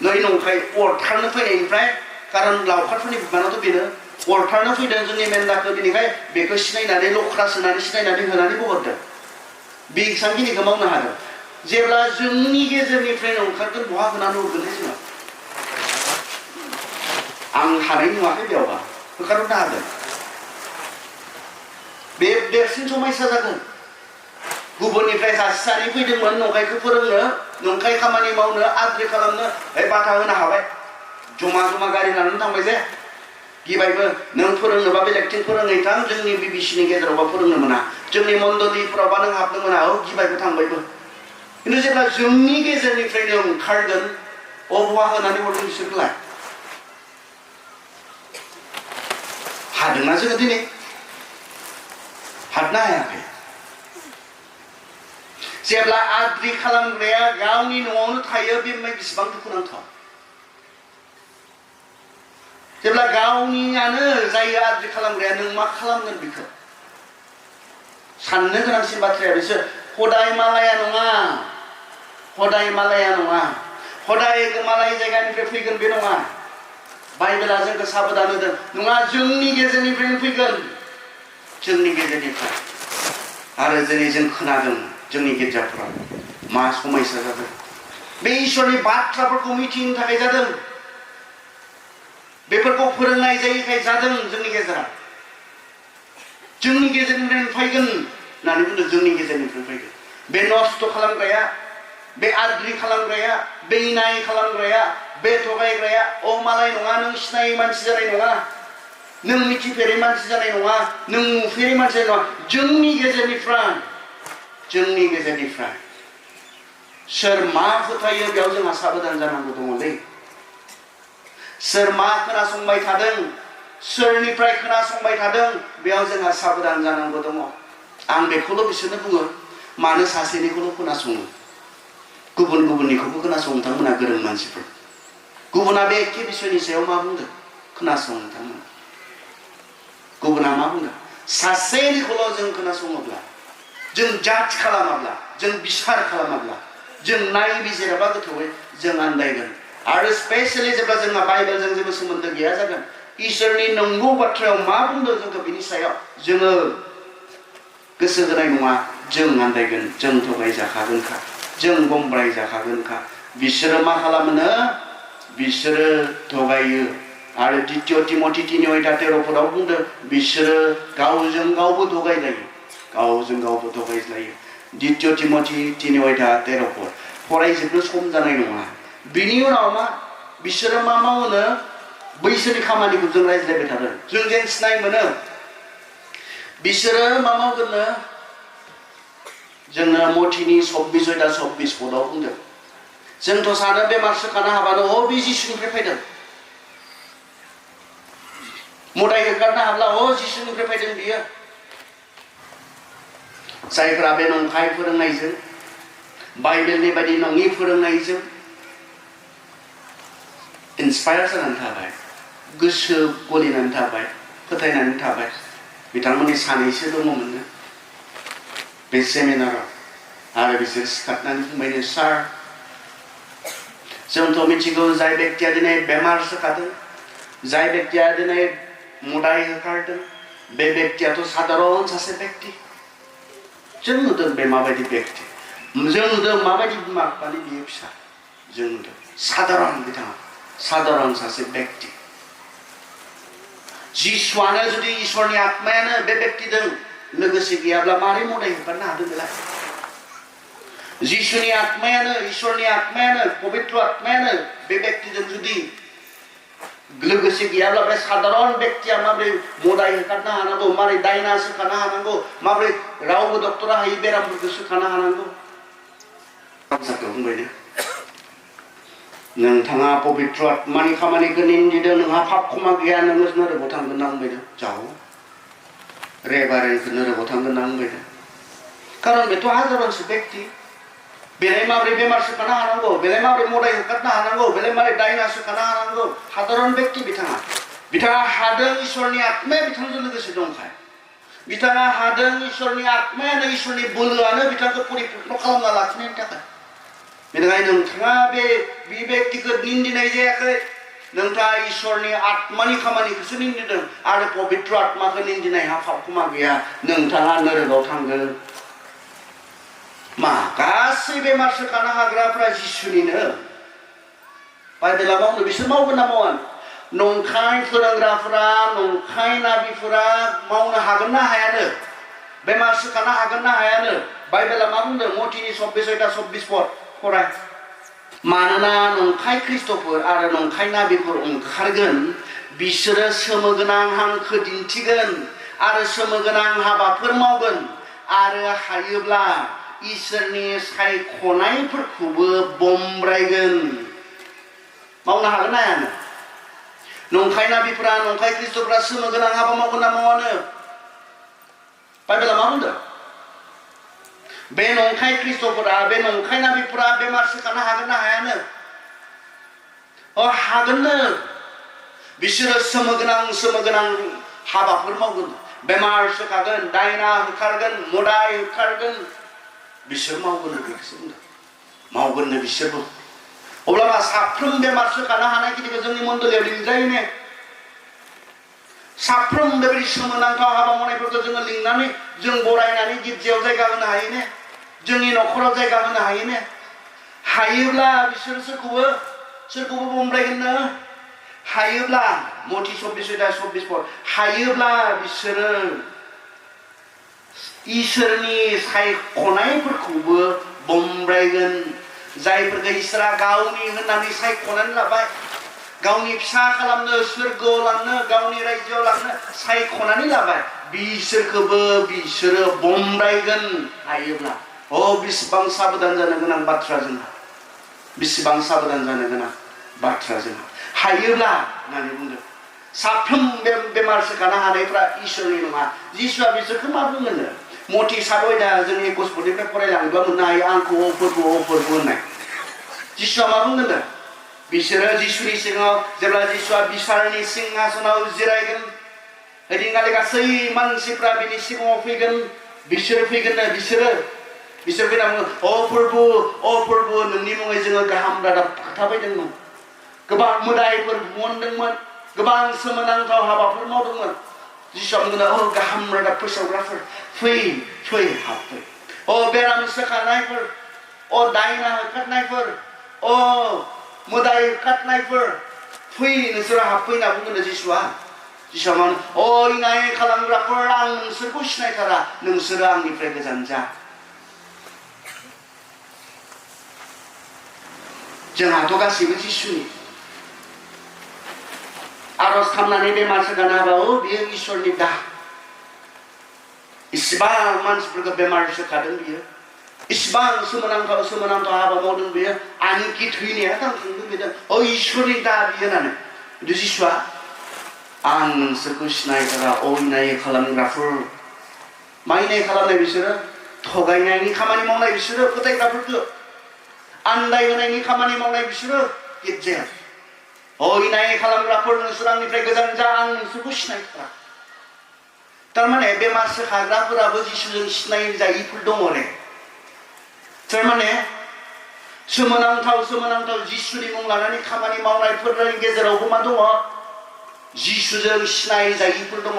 नै नंखाय अरथारनो फैनायनिफ्राय, खारन लावखारफोरनि बिबानाथ' बेनो, अरथारनो फैदों जोंनि मेन्दाखौ, बेनिखाय बेखौ सिनायनानै लख्रा सोनानै सिनायनानै होनानैबो हरदों। बेसेबांखिनिखौ मावनो हादों। जेब्ला जोंनि गेजेरनिफ्रायनो ओंखारगोन, बहा होनानै हरगोन जोङो? आं हानाय नुवाखै बेयावबा, होखारहरनो हागोन। बे देरसिन समायसा जागोन। गुबुननिफ्राय सासे सानै फैदोंमोन नंखायखौ फोरोंनो, नंखाय खामानि मावनो, आद्रि खालामनो, बाथा होनो हाबाय। जमा जमा गारि लानानै थांबाय जे, गिबायबो। नों फोरोंनोबा बेलेगथिं फोरोंहैथां, जोंनि बिबिसिनि गेजेरावबा फोरोंनो मोना, जोंनि मन्दलिफोरावबा नों हाबनो मोना। गिबायबो थांबायबो। खिन्थु जेब्ला जोंनि गेजेरनिफ्रायनो ओंखारगोन, बहा होनानै हरगोन बिसोरखौलाय? हादोंना जोङो दिनै? हादनो हायाखै। जेब्ला आद्रि खालामग्राया गावनि न'आवनो थायो, बे बेसेबां दुखुनांथाव। जेब्ला गावनियानो जायो आद्रि खालामग्राया, नों मा खालामगोन बेखौ? साननो गोनांसिन बाथ्राया बिसोर हदाय मालाया नङा, हदाय मालाया नङा, हदाय मालाय जायगानिफ्राय फैगोन बे नङा। बाइबेला जोंखौ साबधान होदों, नङा, जोंनि गेजेरनिफ्रायनो फैगोन, जोंनि गेजेरनिफ्राय। आरो दिनै जों खोनादों जोंनि गिर्जाफोराव मा समायसा जादों। बे इसोरनि बाथ्राफोरखौ मिथिनो थाखाय जादों, बेफोरखौ फोरोंनाय जायैखाय जादों। जोंनि गेजेराव जोंनि गेजेरनिफ्रायनो फैगोन होननानै बुंदों, जोंनि गेजेरनिफ्राय फैगोन। बे नस्थ' खालामग्राया, बे आद्रि खालामग्राया, बे इनाय खालामग्राया, बे थगायग्राया, मालाय नङा, नों सिनायै मानसि जानाय नङा, नों मिथिफेरै मानसि जानाय नङा, नों नुफेरै मानसि जानाय नङा। जोंनि गेजेरनिफ्राय, जोंनि गेजेरनिफ्राय सोर मा फोथायो बेयाव जोंहा साबधान जानांगौ दङलै। सोर मा खोनासंबाय थादों, सोरनिफ्राय खोनासंबाय थादों, बेयाव जोंहा साबधान जानांगौ दङ। आं बेखौल' बिसोरनो बुङो, मानो सासेनिखौल' खोनासङो? गुबुन गुबुननिखौबो खोनासङो। नोंथांमोना गोरों मानसिफोर, गुबुना बे एखे बिसयनि सायाव मा बुंदों खोनासं नोंथांमोना। गुबुना मा बुंदों? सासेनिखौल' जों खोनासङोब्ला, जों जाज खालामाब्ला, जों बिसार खालामाब्ला, जों नायबिजिराबा गोथौयै, जों आन्दायगोन। आरो स्पेसियेलि जेब्ला जोंहा बाइबेलजों जेबो सोमोन्दो गैया जागोन, इसोरनि नंगौ बाथ्रायाव मा बुंदों जोंखौ बिनि सायाव जोङो गोसो होनाय नङा, जों आन्दायगोन, जों थगायजाखागोनखा, जों गमब्राय जाखागोनखा। बिसोरो मा खालामो? बिसोरो थगायो। आरो द्वितीय तिमथि 3:13 बुंदों, बिसोरो गावजों गावबो थगायलायो, गावजों गावबो थगायज्लायो। द्वितीय तिमथि 3:13 फरायजोबनो सम जानाय नङा। बिनि उनाव मा? बिसोरो मा मावोनो? बैसोरनि खामानिखौ जों रायज्लायबाय थादों, जों जेन सिनाय मोनो। बिसोरो मा मावगोननो? जोंनो मथिनि 26:26 पदआव बुंदों, जोंथ' सानो बेमार सोखानो हाबानो बे जिसुनिफ्राय फैदों। मोदाय होखारनो हाब्ला जिसुनिफ्राय फैदों बियो जायफोरा बे नंखाय फोरोंनायजों बाइबेलनि बायदि नङि फोरोंनायजों इन्सपायार जानानै थाबाय गोसो गलिनानै थाबाय फोथायनानै थाबाय बिथांमोननि सानैसो दङमोन बे सेमिनाराव आरो बिसोर सिखारनानै बुंबायनो सार जोंथ' मिथिगौ जाय बेक्तिया दिनै बेमार सोखादों जाय बेक्तिया दिनै मोदाय होखारदों बे बेक्तियाथ' साधारन सासे बेक्ति जों नुदों बे माबायदि बेक्ति जों नुदों माबायदि बिमा बिफानि बियो फिसा जों नुदों साधारन बिथाङा साधारन सासे बेक्ति जिसुआनो जुदि ईश्वरनि आत्मायानो बे बेक्तिजों लोगोसे गैयाब्ला मारै मोदाय होखारनो हादों बेलाय जिसुनि आत्मायानो ईश्वरनि आत्मायानो पवित्र आत्मायानो बे बेक्तिजों जुदि लोगोसे गैयाब्ला बे साधारन बेक्तिया माबोरै मोदाय होखारनो हानांगौ माबोरै दायना सोखानो हानांगौ माबोरै रावबो डक्टरा हायि बेरामफोरखौ सोखानो हानांगौ बुंबायनो नोंथाङा पवित्र आत्मानि खामानिखौ निन्दिदों नोंहा पाप क्षमा गैया नोङो नोरोगाव थांगोन होनना बुंबायदों जाओ रेबारेनखौ नोरोगाव थांगोन होनना बुंबायदों खारन बेथ' हाजारानसो बेक्ति बेलाय माबोरै बेमार सोखानो हानांगौ बेलाय माबोरै मोदाय होखारनो हानांगौ बेलाय माबोरै दायना सोखानो हानांगौ साधारन बेक्ति बिथाङा हादों ईश्वरनि आत्माया बिथांजों लोगोसे दंखाय बिथाङा हादों ईश्वरनि आत्मायानो ईश्वरनि बोलोआनो बिथांखौ परिपुर्ण खालामना लाखिनायनि थाखाय बेनिखायनो नोंथाङा बे बेक्तिखौ निन्दिनाय जायाखै नोंथाङा ईश्वरनि आत्मानि खामानिखौसो निन्दिदों आरो पवित्र आत्माखौ निन्दिनायहा पाप क्षमा गैया नोंथाङा नोरोगाव थांगोन मा गासै बेमार सोखानो हाग्राफ्रा जिसुनिनो बाइबेला मावनो बिसोर मावगोन ना मावा नंखाय फोरोंग्राफोरा नंखाय नाबिफोरा मावनो हागोन ना हायानो बेमार सोखानो हागोन ना हायानो बाइबेला मा बुंदों मथिनि 24:24 फराय मानोना नंखाय ख्रिस्ट'फोर आरो नंखाय नाबिफोर ओंखारगोन बिसोरो सोमोगोनां हांखो दिन्थिगोन आरो सोमोगोनां हाबाफोर मावगोन आरो हायोब्ला इसोरनि सायख'नायफोरखौबो बमब्रायगोन मावनो हागोन ना हायानो नंखाय नाबिफोरा नंखाय ख्रिस्ट'फोरा सोमोगोनां हाबा मावगोन ना मावानो बाइबेला मा बुंदों बे नंखाय ख्रिस्ट'फोरा बे नंखाय नाबिफोरा बेमार सोखानो हागोन ना हायानो हागोननो बिसोरो सोमोगोनां हाबाफोर मावगोन बेमार सोखागोन दायना होखारगोन मोदाय होखारगोन बिसोर मावगोननो बेखौसो बुंदों मावगोननो बिसोरबो अब्लाबा साफ्रोम बेमार सोखानो हानाय खिथिखौ जोंनि मण्डलियाव लिंजायो ने साफ्रोम बेबायदि सोमोनांथाव हाबा मावनायफोरखौ जोङो लिंनानै जों बरायनानै गिर्जायाव जायगा होनो हायो ने जोंनि न'खराव जायगा होनो हायो ने हायोब्ला बिसोर सोरखौबो बमब्रायगोननो हायोब्ला मथि 24:24 हायोब्ला बिसोरो इसोरनि सायख'नायफोरखौबो बमब्रायगोन जायफोरखौ इसोरा गावनि होननानै सायख'नानै लाबाय गावनि फिसा खालामनो सोरगोआव लांनो गावनि रायजोआव लांनो सायख'नानै लाबाय बिसोरखौबो बिसोरो बमब्रायगोन हायोब्ला बेसेबां साबधान जानो गोनां बाथ्रा जोंहा बेसेबां साबधान जानो गोनां बाथ्रा जोंहा हायोब्ला होननानै बुंदों साफ्रोम बेमार सोखानो हानायफ्रा इसोरनि नङा जिसुआ बिसोरखौ मा बुंगोन मथि 7:8 जों 21 फरायलाङोब्ला मोननो हायो आंखौ अफोरबो होननाय जिसुआ मा बुंगोन बिसोरो जिसुनि सिगाङाव जेब्ला जिसुआ बिसारनि सिंहासनाव जिरायगोन ओइदिनखालि गासै मानसिफ्रा बिनि सिगाङाव फैगोन बिसोर फैगोननो बिसोर फैना बुङो अफोरबो नोंनि मुङै जोङो गाहाम रादाब खोथाबायदोंमोन गोबां मोदायफोर मोनदोंमोन गोबां सोमोनांथाव हाबाफोर मावदोंमोन जिसुआ बुंगोन गाहाम रादाब फोसावग्राफोर फै हाबफै बेराम सोखानायफोर दायना होखारनायफोर मोदाय होखारनायफोर फै नोंसोरो हाबफै होनना बुंगोन जिसुआ मान इनाय खालामग्राफोर आं नोंसोरखौ सिनायथारा नोंसोरो आंनिफ्राय गोजान जा जोंहाथ' गासैबो जिसुनि आरज खालामनानै बेमार सोखानो हाबाबो बियो इसोरनि दा इसिबां मानसिफोरखौ बेमार सोखादों बियो इसिबां सोमोनांथाव हाबा मावदों बियो आंनि थैनाया थांखांदों बेदों इसोरनि दा बियो होननानै जिसुआ आं नोंसोरखौ सिनायथारा अयनाय खालामग्राफोर मा अयनाय खालामनाय बिसोरो थगायनायनि खामानि मावनाय बिसोरो फोथायग्राफोरखौ आन्दायहोनायनि खामानि मावनाय बिसोरो गिर्जाया अयनाय खालामग्राफोर नोंसोर आंनिफ्राय गोजान जा आं नोंसोरखौ सिनायथारा तारमाने बेमार सोखाग्राफोराबो जिसुजों सिनायजायिफोर दङ रे तारमाने सोमोनांथाव जिसुनि मुं लानानै खामानि मावनायफोरनि गेजेरावबो मा दङ जिसुजों सिनायजायिफोर दङ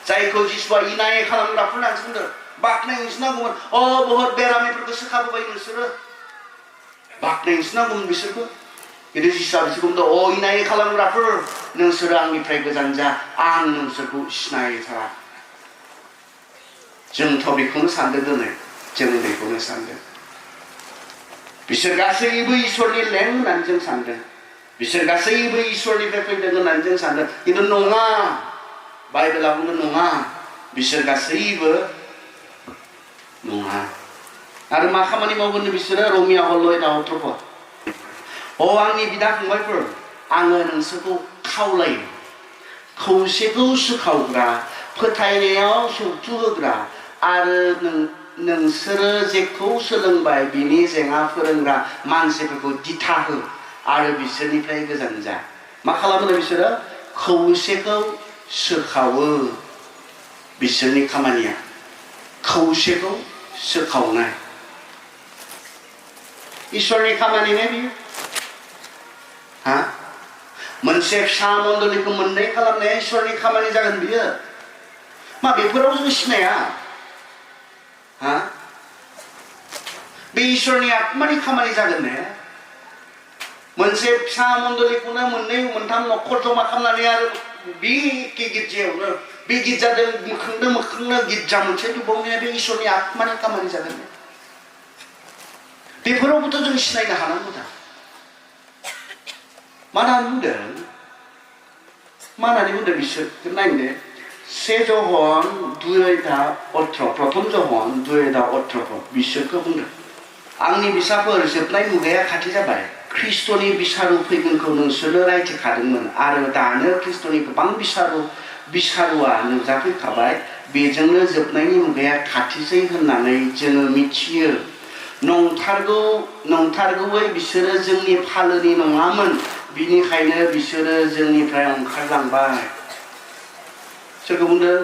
जायखौ जिसुआ इनाय खालामग्राफोर होननानै बुंदों बाख्नायनोसो नांगौमोन बहुत बेरामिफोरखौ सोखाबोबाय नोंसोरो बाख्नायनोसो नांगौमोन बिसोरखौ किन्तु जिसुआ बिसोरखौ बुंदों इनाय खालामग्राफोर नोंसोरो आंनिफ्राय गोजान जा आं नोंसोरखौ सिनायथारा जोंथ' बेखौनो सानदों दिनै जों बेखौनो सानदों बिसोर गासैबो इसोरनि लें होननानै जों सानदों बिसोर गासैबो इसोरनिफ्राय फैदों होननानै जों सानदों किन्तु नङा बाइबेला बुंदों नङा बिसोर गासैबो नङा आरो मा खामानि मावगोन बिसोरो रमिया हल्लय दावत्रफोर आंनि बिदा फंबायफोर आङो नोंसोरखौ खावलायो खौसेखौ सोखावग्रा फोथायनायाव सौथु होग्रा आरो नोंसोरो जेखौ सोलोंबाय बिनि जेंना फोरोंग्रा मानसिफोरखौ दिथा हो आरो बिसोरनिफ्राय गोजान जा मा खालामो बिसोरो खौसेखौ सोखावो बिसोरनि खामानिया खौसेखौ सोखावनाय इसोरनि खामानिनो बियो मोनसे फिसा मण्डलीखौ मोननै खालामनाया इसोरनि खामानि जागोन बियो मा बेफोराव जों सिनाया बे इसोरनि आत्मानि खामानि जागोन ने मोनसे फिसा मण्डलीखौनो मोननै मोनथाम न'खर जमा खालामनानै आरो बे एखे गिर्जायावनो बे गिर्जाजों मोखांनो गिर्जा मोनसे लुबावनाया बे इसोरनि आत्मानि खामानि जागोन बेफोरावबोथ' जों सिनायनो हानांगौ दा मा होननानै बुंदों बिसोर नायदो 1 जहन 2:18 प्रथम जहन 2:18 बिसोरखौ बुंदों आंनि बिसाफोर जोबनाय मुगाया खाथि जाबाय ख्रिस्ट'नि बिसारु फैगोनखौ नोंसोरो रायथिखादोंमोन आरो दानो ख्रिस्ट'नि गोबां बिसारुआ नुजाफैखाबाय बेजोंनो जोबनायनि मुगाया खाथिसै होननानै जोङो मिथियो नंथारगौयै बिसोरो जोंनि फालोनि नङामोन बिनिखायनो बिसोरो जोंनिफ्राय ओंखारलांबाय सोरखौ बुंदों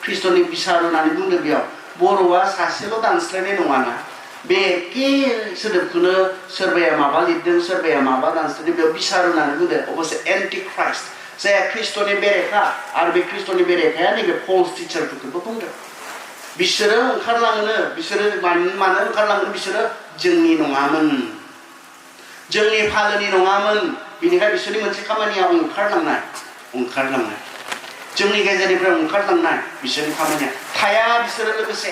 ख्रिस्ट'नि बिसार होननानै बुंदों बेयाव बर'आ सासेल' दानस्लायनाय नङाना बे एखे सोदोबखौनो सोरबाया माबा लिरदों सोरबाया माबा दानस्लायदों बेयाव बिसार होननानै बुंदों अबसे एन्टि ख्राइस्ट जायहा ख्रिस्ट'नि बेरेखा आरो बे ख्रिस्ट'नि बेरेखाया नैबे फल्स टिचारफोरखौबो बुंदों बिसोरो ओंखारलाङोनो बिसोरो मानो ओंखारलाङो बिसोरो जोंनि नङामोन जोंनि फालोनि नङामोन बिनिखाय बिसोरनि मोनसे खामानिया ओंखारलांनाय जोंनि गेजेरनिफ्राय ओंखारलांनाय बिसोरनि खामानिया थाया बिसोरो लोगोसे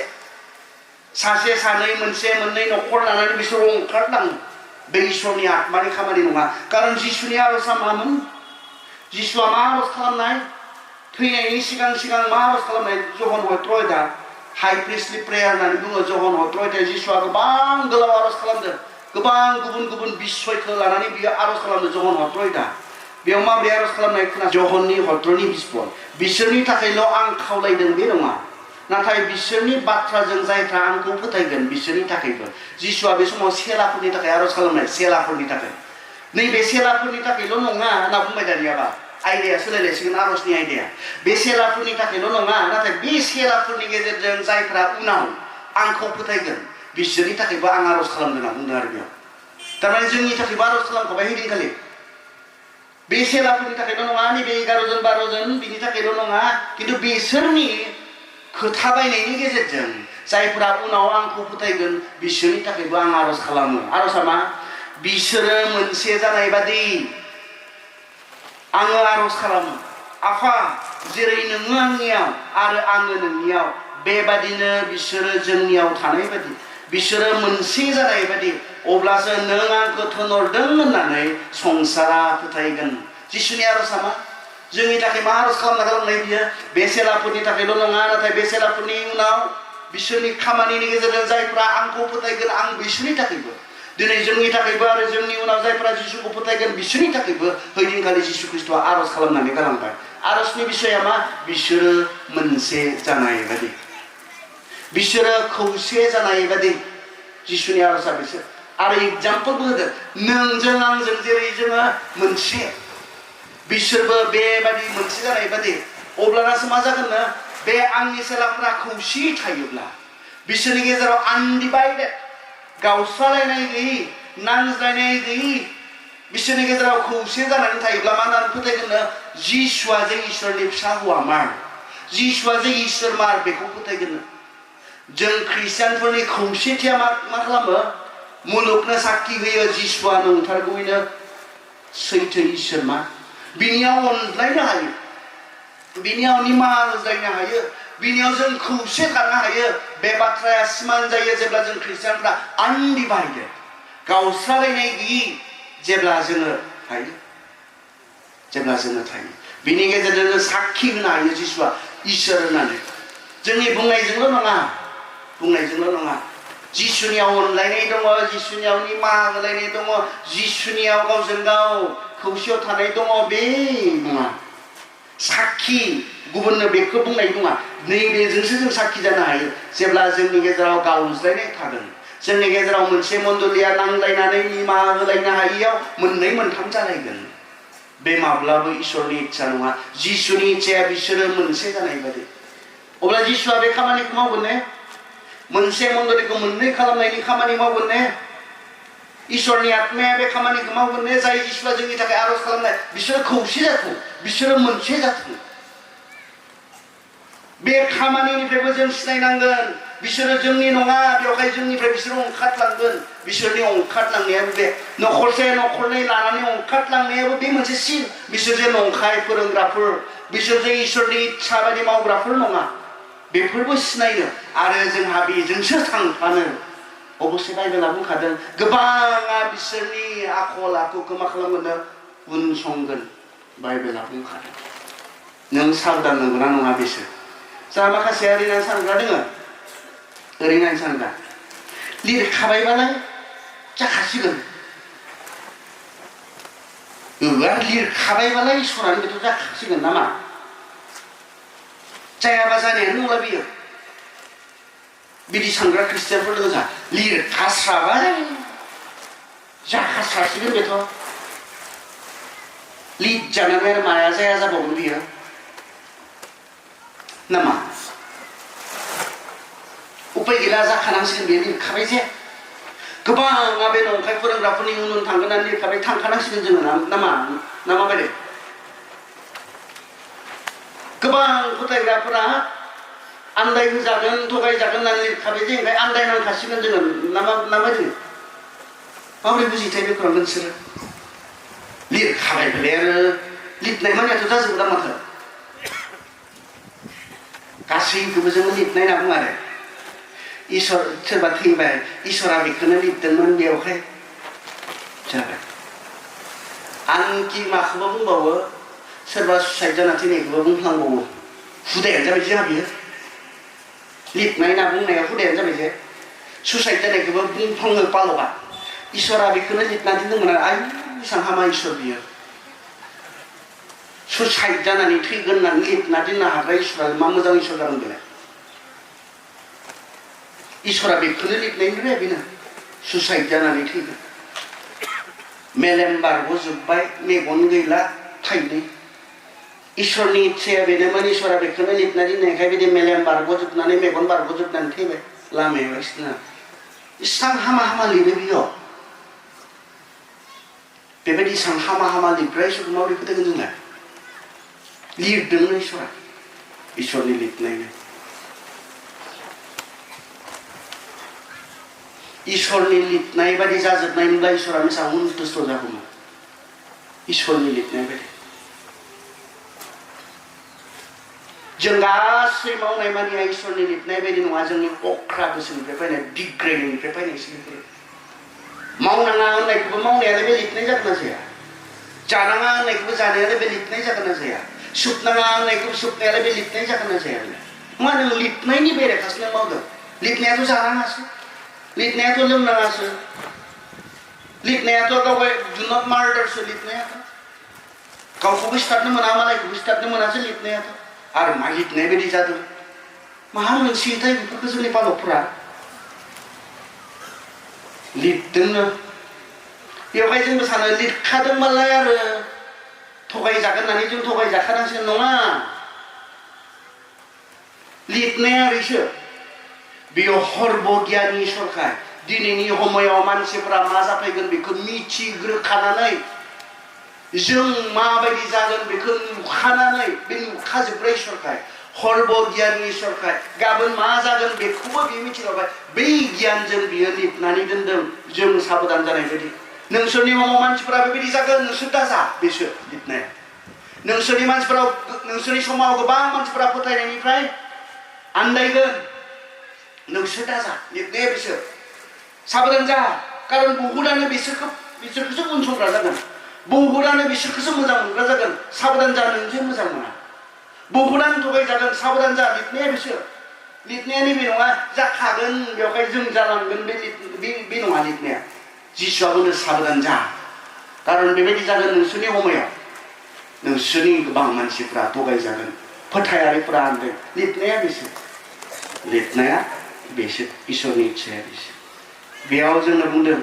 सासे सानै मोनसे मोननै न'खर लानानै बिसोरो ओंखारलाङो बे इसोरनि आत्मानि खामानि नङा खारन जिसुनि आर'जआ मामोन जिसुआ मा आर'ज खालामनाय थैनायनि सिगां मा आर'ज खालामनाय जहन हत्रयदा हाइ प्रिस्टलि प्रेयार होननानै बुङो जहन हत्रयदा जिसुआ गोबां गोलाव आर'ज खालामदों गोबां गुबुन बिसयखौ लानानै बियो आर'ज खालामदों जहन हत्रयदा बेयाव माबोरै आर'ज खालामनाय खोना जहननि हत्रनि बिस्पन बिसोरनि थाखायल' आं खावलायदों बे नङा नाथाय बिसोरनि बाथ्राजों जायफ्रा आंखौ फोथायगोन बिसोरनि थाखायबो जिसुआ बे समाव सेलाफोरनि थाखाय आर'ज खालामनाय सेलाफोरनि थाखाय नैबे सेलाफोरनि थाखायल' नङा होनना बुंबाय दानियाबा आयदाया सोलायलायसिगोन आर'जनि आयदाया बे सेलाफोरनि थाखायल' नङा नाथाय बे सेलाफोरनि गेजेरजों जायफ्रा उनाव आंखौ फोथायगोन बिसोरनि थाखायबो आं आर'ज खालामदों होनना बुंदों आरो बेयाव थारमाने जोंनि थाखायबो आर'ज खालामखाबाय हैदिनखालि बे सेलाफोरनि थाखायल' नङा नैबे 11 जन 12 जन बिनि थाखायल' नङा किन्तु बिसोरनि खोथा बायनायनि गेजेरजों जायफ्रा उनाव आंखौ फोथायगोन बिसोरनि थाखायबो आं आर'ज खालामो आर'जआ मा बिसोरो मोनसे जानाय बादि आङो आर'ज खालामो आफा जेरै नोङो आंनियाव आरो आङो नोंनियाव बेबादिनो बिसोरो जोंनियाव थानाय बादि बिसोरो मोनसे जानाय बादि अब्लासो नों आंखौ थिनहरदों होननानै संसारा फोथायगोन जिसुनि आर'जआ मा जोंनि थाखाय मा आर'ज खालामनाय बियो बे सेलाफोरनि थाखायल' नङा नाथाय बे सेलाफोरनि उनाव बिसोरनि खामानिनि गेजेरजों जायफ्रा आंखौ फोथायगोन आं बिसोरनि थाखायबो दिनै जोंनि थाखायबो आरो जोंनि उनाव जायफोरा जिसुखौ फोथायगोन बिसोरनि थाखायबो हैदिनखालि जिसु ख्रिस्टआ आरज खालामनानै गालांबाय आरजनि बिसया मा बिसोरो मोनसे जानाय बादि बिसोरो खौसे जानाय बादि जिसुनि आरजआ बिसोर आरो एग्जाम्पलबो होदों नोंजों आंजों जेरै जोङो मोनसे बिसोरबो बेबादि मोनसे जानाय बादि अब्लानासो मा जागोननो बे आंनि सेलाफोरा खौसे थायोब्ला बिसोरनि गेजेराव आनडिभाइडेड गावस्रालायनाय गैयि नांज्लायनाय गैयि बिसोरनि गेजेराव खौसे जानानै थायोब्ला मा होननानै फोथायगोननो जिसुआ जे इसोरनि फिसा हौवामार जिसुआ जे इसोर मार बेखौ फोथायगोननो जों ख्रिस्टियानफोरनि खौसेथिया मा खालामो मुलुगनो साखि होयो जिसुआ नंथारगौयैनो सैथो इसोर मा बिनियाव अनज्लायनो हायो बिनियाव निमाहा होज्लायनो हायो बिनियाव जों खौसे थानो हायो बे बाथ्राया सिमान जायो जेब्ला जों ख्रिस्टियानफ्रा आनडिभाइडेड गावस्रालायनाय गैयि जेब्ला जोङो थायो बिनि गेजेरजों जों साखि होनो हायो जिसुआ इसोर होननानै जोंनि बुंनायजोंल' नङा जिसुनियाव अनलायनाय दङ जिसुनियाव निमाहा होलायनाय दङ जिसुनियाव गावजों गाव खौसेयाव थानाय दङ बे नङा साखि गुबुननो बेखौ बुंनाय नङा नैबेजोंसो जों साखि जानो हायो जेब्ला जोंनि गेजेराव गावज्लायनाय थागोन जोंनि गेजेराव मोनसे मण्डलिया नांलायनानै निमाहा होलायनो हायियाव मोननै मोनथाम जालायगोन बे माब्लाबो इसोरनि इच्छा नङा जिसुनि इच्छाया बिसोरो मोनसे जानाय बादि अब्ला जिसुआ बे खामानिखौ मावगोन ने मोनसे मण्डलिखौ मोननै खालामनायनि खामानि मावगोन ने इसोरनि आत्माया बे खामानिखौ मावगोन ने जाय जिसुआ जोंनि थाखाय आरज खालामनाय बिसोरो खौसे जाथों बिसोरो मोनसे जाथों बे खामानिनिफ्रायबो जों सिनायनांगोन बिसोरो जोंनि नङा बेवहाय जोंनिफ्राय बिसोरो ओंखारलांगोन बिसोरनि ओंखारलांनायाबो बे नखरसे नखरनै लानानै ओंखारलांनायाबो बे मोनसे सिन बिसोर जे नंखाय फोरोंग्राफोर बिसोर जे इसोरनि इच्छा बायदि मावग्राफोर नङा बेफोरबो सिनायनो आरो जोंहा बेजोंसो थांफानो अबसे बाइबेला बुंखादों गोबाङा बिसोरनि आखल आखुखौ मा खालामगोन उनसंगोन बाइबेला बुंखादों नों साबधान नंगौना नङा बिसोर जा माखासे ओरैनो सानग्रा दोङो ओरैनो सानग्रा लिरखाबायबालाय जाखासिगोन लिरखाबायबालाय इसोरानो बेथ' जाखासिगोन नामा जायाबा जानायानो नंला बियो बिदि सानग्रा ख्रिस्टियानफोर दङ जा लिरखास्राबाय जाखास्रासिगोन बेथ' लिरजानानै आरो माया जाया जाबावगोन बियो नामा उपाय गैला जाखानांसिगोन बेयो लिरखाबाय जे गोबाङा बे नंखाय फोरोंग्राफोरनि उन उन थांगोन होननानै लिरखाबाय थांखानांसिगोन जोङो नामा बायदि गोबां फोथायग्राफोरा आन्दाय होजागोन थगायजागोन होननानै लिरखाबाय जे ओंखाय आन्दायनांखासिगोन जोङो नामाबायदि माबोरै बुजिथाय बे खौरांखौ नोंसोरो लिरखाबाय बेलाय आरो लिरनाय मानियाथ' जाजोबगोन माथो गासैखौबो जोङो लिरनाय होनना बुङो आरो इसोर सोरबा थैबाय इसोरा बेखौनो लिरदोंमोन बेवहाय जाबाय आंखि माखौबा बुंबावो सोरबा सुइसाइड जाना थैनायखौबो बुंफ्लांबावो हुदायानो जाबाय जोंहा बियो लिरनाय होनना बुंनाया हुदायानो जाबाय जे सुइसाइड जानायखौबो बुंफ्लाङो पालकआ इसोरा बेखौनो लिरना दोनदोंमोन आरो आइ बेसेबां हामा इसोर बियो सुइसाइड जानानै थैगोन होननानै लिरना दोननो हाग्रा इसोरा मा मोजां इसोर जागोन बेलाय इसोरा बेखौनो लिरनायनिफ्राय बेनो सुइसाइड जानानै थैगोन मेलेम बारग'जोब्बाय मेगन गैला थाइनै इसोरनि इच्छाया बेनोमोन इसोरा बेखौनो लिरना दोननायखाय बिदि मेलेम बारग'जोबनानै मेगन बारग'जोबनानै थैबाय लामायाव बायसिना इसां हामा लिरो बियो बेबायदि इसां हामा लिरग्रा इसोरखौ माबोरै फोथायगोन जोंलाय लिरदोंनो इसोरा इसोरनि लिरनायनो इसोरनि लिरनाय बायदि जाजोबनायमोनब्ला इसोरा बेसेबां उन्थुस्ट' जागौमोन इसोरनि लिरनाय बायदि जों गासै मावनाय मानिया इसोरनि लिरनाय बायदि नङा जोंनि अख्रा गोसोनिफ्राय फैनाय बिग्रायनायनिफ्राय फैनायसो बेफोरो मावनाङा होननायखौबो मावनायालाय बे लिरनाय जागोन ना जाया जानाङा होननायखौबो जानायालाय बे लिरनाय जागोन ना जाया सोबनाङा होननायखौबो सोबनायालाय बे लिरनाय जागोन ना जाया मा नों लिरनायनि बेरेखासो नों मावदों लिरनायाथ' जानाङासो लिरनायाथ' लोंनाङासो लिरनायाथ' गावगाय डु नट मार्डारसो लिरनायाथ' गावखौबो सिथारनो मोना मालायखौबो सिथारनो मोनासो लिरनायाथ' आरो मा लिरनाय बायदि जादों माहा मोनसेयोथाय बेफोरखौ जोंनि बालकफोरा लिरदोंनो बेवहाय जोंबो सानो लिरखादोंबालाय आरो थगायजागोन होननानै जों थगायजाखानांसिगोन नङा लिरनाया ओरैसो बेयो हर्बगियानि सरखार दिनैनि समायाव मानसिफोरा मा जाफैगोन बेखौ मिथिग्रोखानानै जों माबायदि जागोन बेखौ नुखानानै बे नुखाजोब्बाय सरखार हर्बगियानि सरखार गाबोन मा जागोन बेखौबो बियो मिथिखाबाय बै गियानजों बियो लिरनानै दोनदों जों साबधान जानाय बायदि नोंसोरनि समाव मानसिफोरा बेबायदि जागोन नोंसोर दाजा बेसो लिरनाया नोंसोरनि मानसिफोराव नोंसोरनि समाव गोबां मानसिफोरा फोथायनायनिफ्राय आन्दायगोन नोंसोर दाजा लिरनाया बिसोर साबधान जा कारन बहुदानो बिसोरखौसो उनसंग्रा जागोन बहुदानो बिसोरखौसो मोजां मोनग्रा जागोन साबधान जा नोंसोर मोजां मोना बहुदानो थगायजागोन साबधान जा लिरनाया बिसोर लिरनाया नैबे नङा जाखागोन बेवहाय जों जालांगोन बे नङा लिरनाया जिसुआ बुंनो साबधान जा कारन बेबायदि जागोन नोंसोरनि समायाव नोंसोरनि गोबां मानसिफ्रा थगायजागोन फोथायारिफोरा आन्दाय लिरनाया बिसोर लिरनाया बिसोर इसोरनि इच्छाया बिसोर बेयाव जोंनो बुंदों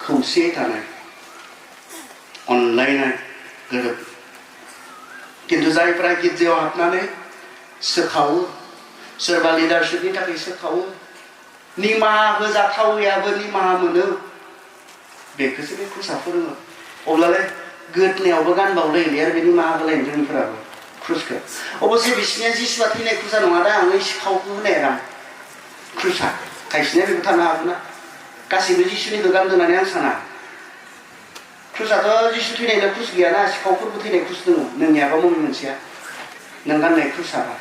खौसेयै थानाय अनलायनाय गोरोब किन्तु जायफ्रा गिर्जायाव हाबनानै सोखावो सोरबा लिडारशिपनि थाखाय सोखावो निमाहा होजाथावैयाबो निमाहा मोनो बेखौसो बे क्रुसआ फोरोङो अब्लालाय गोदनायावबो गानबावलायलै आरो बे निमाहा होलायनो जोंनिफोराबो क्रुसखौ अबसे बिसिनिया जिसुआ थैनाय क्रुसआ नङा दा आङो सिखावखौ होनाय रां क्रुसआ खायसेनिया बेबो थानो हागौ ना गासैबो जिसुनिखौ गानदों होननानै आं साना क्रुसआथ' जिसु थैनायल' क्रुस गैयाना सिखावफोरबो थैनाय क्रुस दङ नोंनियाबा मबे मोनसेया नों गाननाय क्रुसआबा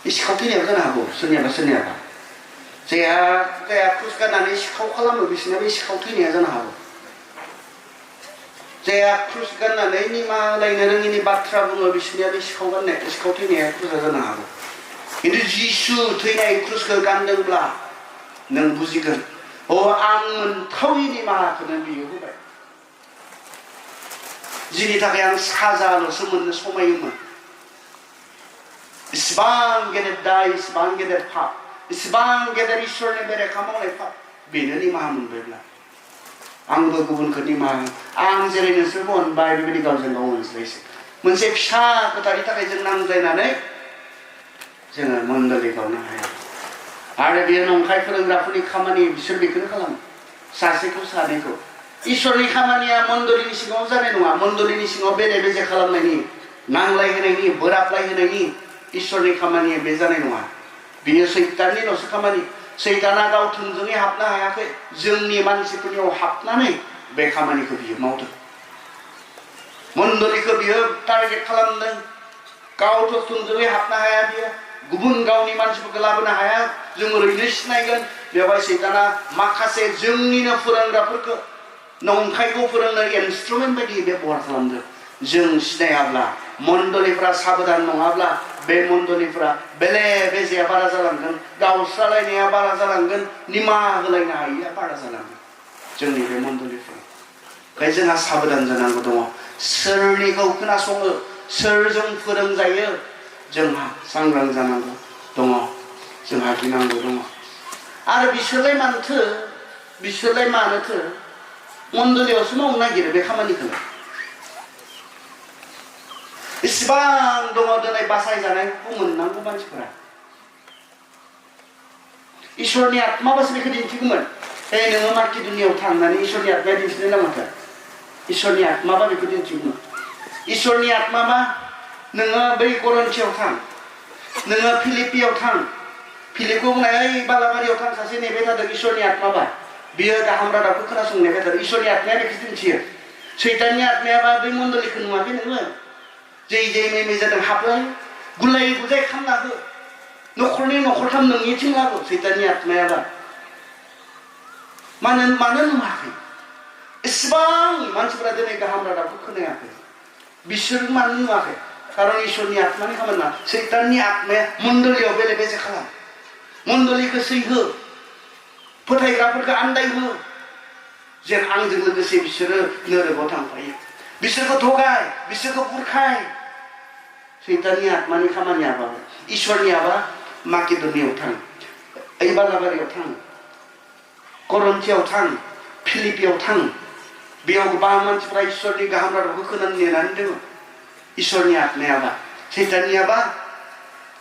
बे सिखाव थैनायाव जानो हागौ सोरनियाबा जायहा क्रुस गाननानै सिखाव खालामो बिसोरना बे सिखाव थैनाया जानो हागौ जायहा क्रुस गाननानै निमाहा होलायनो रोङिनि बाथ्रा बुङो बिसोरनिया बे सिखाव थैनाया क्रुसआ जानो हागौ किन्तु जिसु थैनाय क्रुसखौ गानदोंब्ला नों बुजिगोन अ आं मोनथावै निमाहाखौनो बियो होबाय जिनि थाखाय आं साजाल'सो मोननो समायोमोन इसिबां गेदेर दाय इसिबां गेदेर पाप इसिबां गेदेर इसोरनि बेरेखा मावनाय पाप बेनो निमाहा मोनबायब्ला आंबो गुबुनखौ निमाहा आं जेरै नोंसोरखौ अनबाय बेबायदि गावजों गाव अनज्लायसै मोनसे फिसा खोथानि थाखाय जों नांज्लायनानै जोङो मण्डलि गावनो हाया आरो बेयो नंखाय फोरोंग्राफोरनि खामानि बिसोर बेखौनो खालामो सासेखौ सानैखौ इसोरनि खामानिया मण्डलिनि सिङाव जानाय नङा मण्डलिनि सिङाव बेले बेजे खालामनायनि नांलायहोनायनि बोराबलायहोनायनि इसोरनि खामानिया बे जानाय नङा बेयो सैताननिल'सो खामानि सैताना गाव थोंजोङै हाबनो हायाखै जोंनि मानसिफोरनियाव हाबनानै बे खामानिखौ बियो मावदों मण्डलिखौ बियो टारगेट खालामदों गावथ' थोंजोङै हाबनो हाया बियो गुबुन गावनि मानसिफोरखौ लाबोनो हाया जों ओरैनो सिनायगोन बेवहाय सैताना माखासे जोंनिनो फोरोंग्राफोरखौ नंखायखौ फोरोंनो इन्सट्रुमेन्ट बायदि बेबहार खालामदों जों सिनायाब्ला मण्डलिफ्रा साबधान नङाब्ला बे मण्डलिफ्रा बेले बेजेया बारा जालांगोन गावस्रालायनाया बारा जालांगोन निमाहा होलायनो हायिया बारा जालांगोन जोंनि बे मण्डलिफ्रा ओंखायनो जोंहा साबधान जानांगौ दङ सोरनिखौ खोनासङो सोरजों फोरोंजायो जोंहा सांग्रां जानांगौ दङ जोंहा गिनांगौ दङ आरो बिसोरलाय मानोथो मण्डलियावसो मावनो नागिरो बे खामानिखौलाय इसिबां दङ दिनै बासायजानायखौ मोननांगौ मानसिफोरा इसोरनि आत्माबासो बेखौ दिन्थिगौमोन नोङो माकिदुनियाव थांनानै इसोरनि आत्माया दिन्थिनो नामाथो इसोरनि आत्माबा बेखौ दिन्थिगौमोन इसोरनि आत्माबा नोङो बै करन्थियाव थां नोङो फिलिपियाव थां फिलिपखौ बुंनाय ओइ बालाबारियाव थां सासे नेबाय थादों इसोरनि आत्माबा बियो गाहाम रादाबखौ खोनासंनो नेबाय थादों इसोरनि आत्माया बेखौ दिन्थियो सैताननि आत्मायाबा बै मण्डलिखौ नुवाखै नोङो जै मेमे जादों हाबलाय गुलाय गुजाय खालामना हो न'खरनि न'खरथाम नोंनिथिं लाबो सैताननि आत्मायाबा मानो नुवाखै इसिबां मानसिफोरा दिनै गाहाम रादाबखौ खोनायाखै बिसोर मानो नुवाखै कारन इसोरनि आत्मानि खामानि नङा सैताननि आत्माया मण्डलियाव बेले बेजे खालाम मण्डलिखौ सैहो फोथायग्राफोरखौ आन्दायहो जेन आंजों लोगोसे बिसोरो नोरोगाव थांफायो बिसोरखौ थगाय बिसोरखौ बुरखाय सैताननि आत्मानि खामानियाबा इसोरनियाबा माकिदनियाव थां ओइ बालाबारियाव थां करन्थियाव थां फिलिपियाव थां बेयाव गोबां मानसिफ्रा इसोरनि गाहाम रादाबखौ खोनानो नेनानै दङ इसोरनि आत्मायाबा सैताननियाबा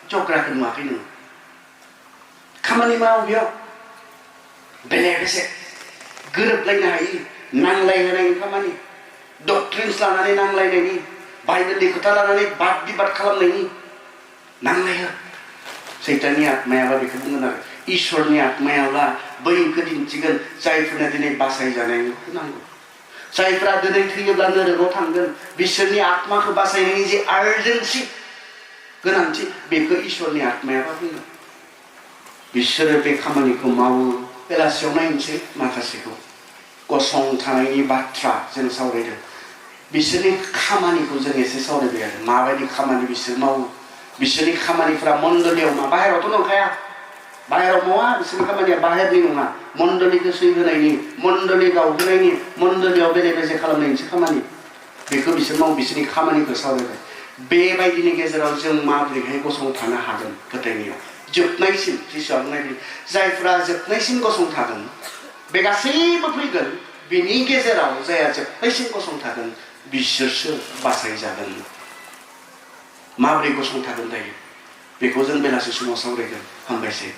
जग्राखौ नुवाखै नोङो खामानि मावो बेयाव बेले बेसे गोरोबलायनो हायि नांलायहोनायनि खामानि डक्ट्रिन्स लानानै नांलायनायनि बाइबेलनि खोथा लानानै बाद बिबाद खालामनायनि नांलायो सैताननि आत्मायाबा बेखौ बुंगोन आरो इसोरनि आत्मायाब्ला बैखौ दिन्थिगोन जायफोरना दिनै बासायजानायखौ नांगौ जायफ्रा दिनै थैयोब्ला नोरोगाव थांगोन बिसोरनि आत्माखौ बासायनायनि जे आर्जेन्सि गोनांथि बेखौ इसोरनि आत्मायाबा बुङो बिसोरो बे खामानिखौ मावो बेलासियाव नायनोसै माखासेखौ गसंथानायनि बाथ्रा जों सावरायदों बिसोरनि खामानिखौ जों एसे सावरायबाय आरो माबायदि खामानि बिसोर मावो बिसोरनि खामानिफ्रा मण्डलियाव मा बाहेरावथ' नंखाया बाहेराव मावा बिसोरनि खामानिया बाहेरनि नङा मण्डलिखौ सै होनायनि मण्डलि गावहोनायनि मण्डलियाव बेले बेजे खालामनायनिसो खामानि बेखौ बिसोर मावो बिसोरनि खामानिखौ सावरायबाय बेबायदिनि गेजेराव जों माबोरैहाय गसंथानो हागोन फोथायनायाव जोबनायसिम जिसुआ बुंनाय जायफ्रा जोबनायसिम गसंथागोन बे गासैबो फैगोन बिनि गेजेराव जायहा जोबनायसिम गसंथागोन बिसोरसो बासायजागोन माबोरै गसंथागोन दायो बेखौ जों बेलासि समाव सावरायगोन हामबायसै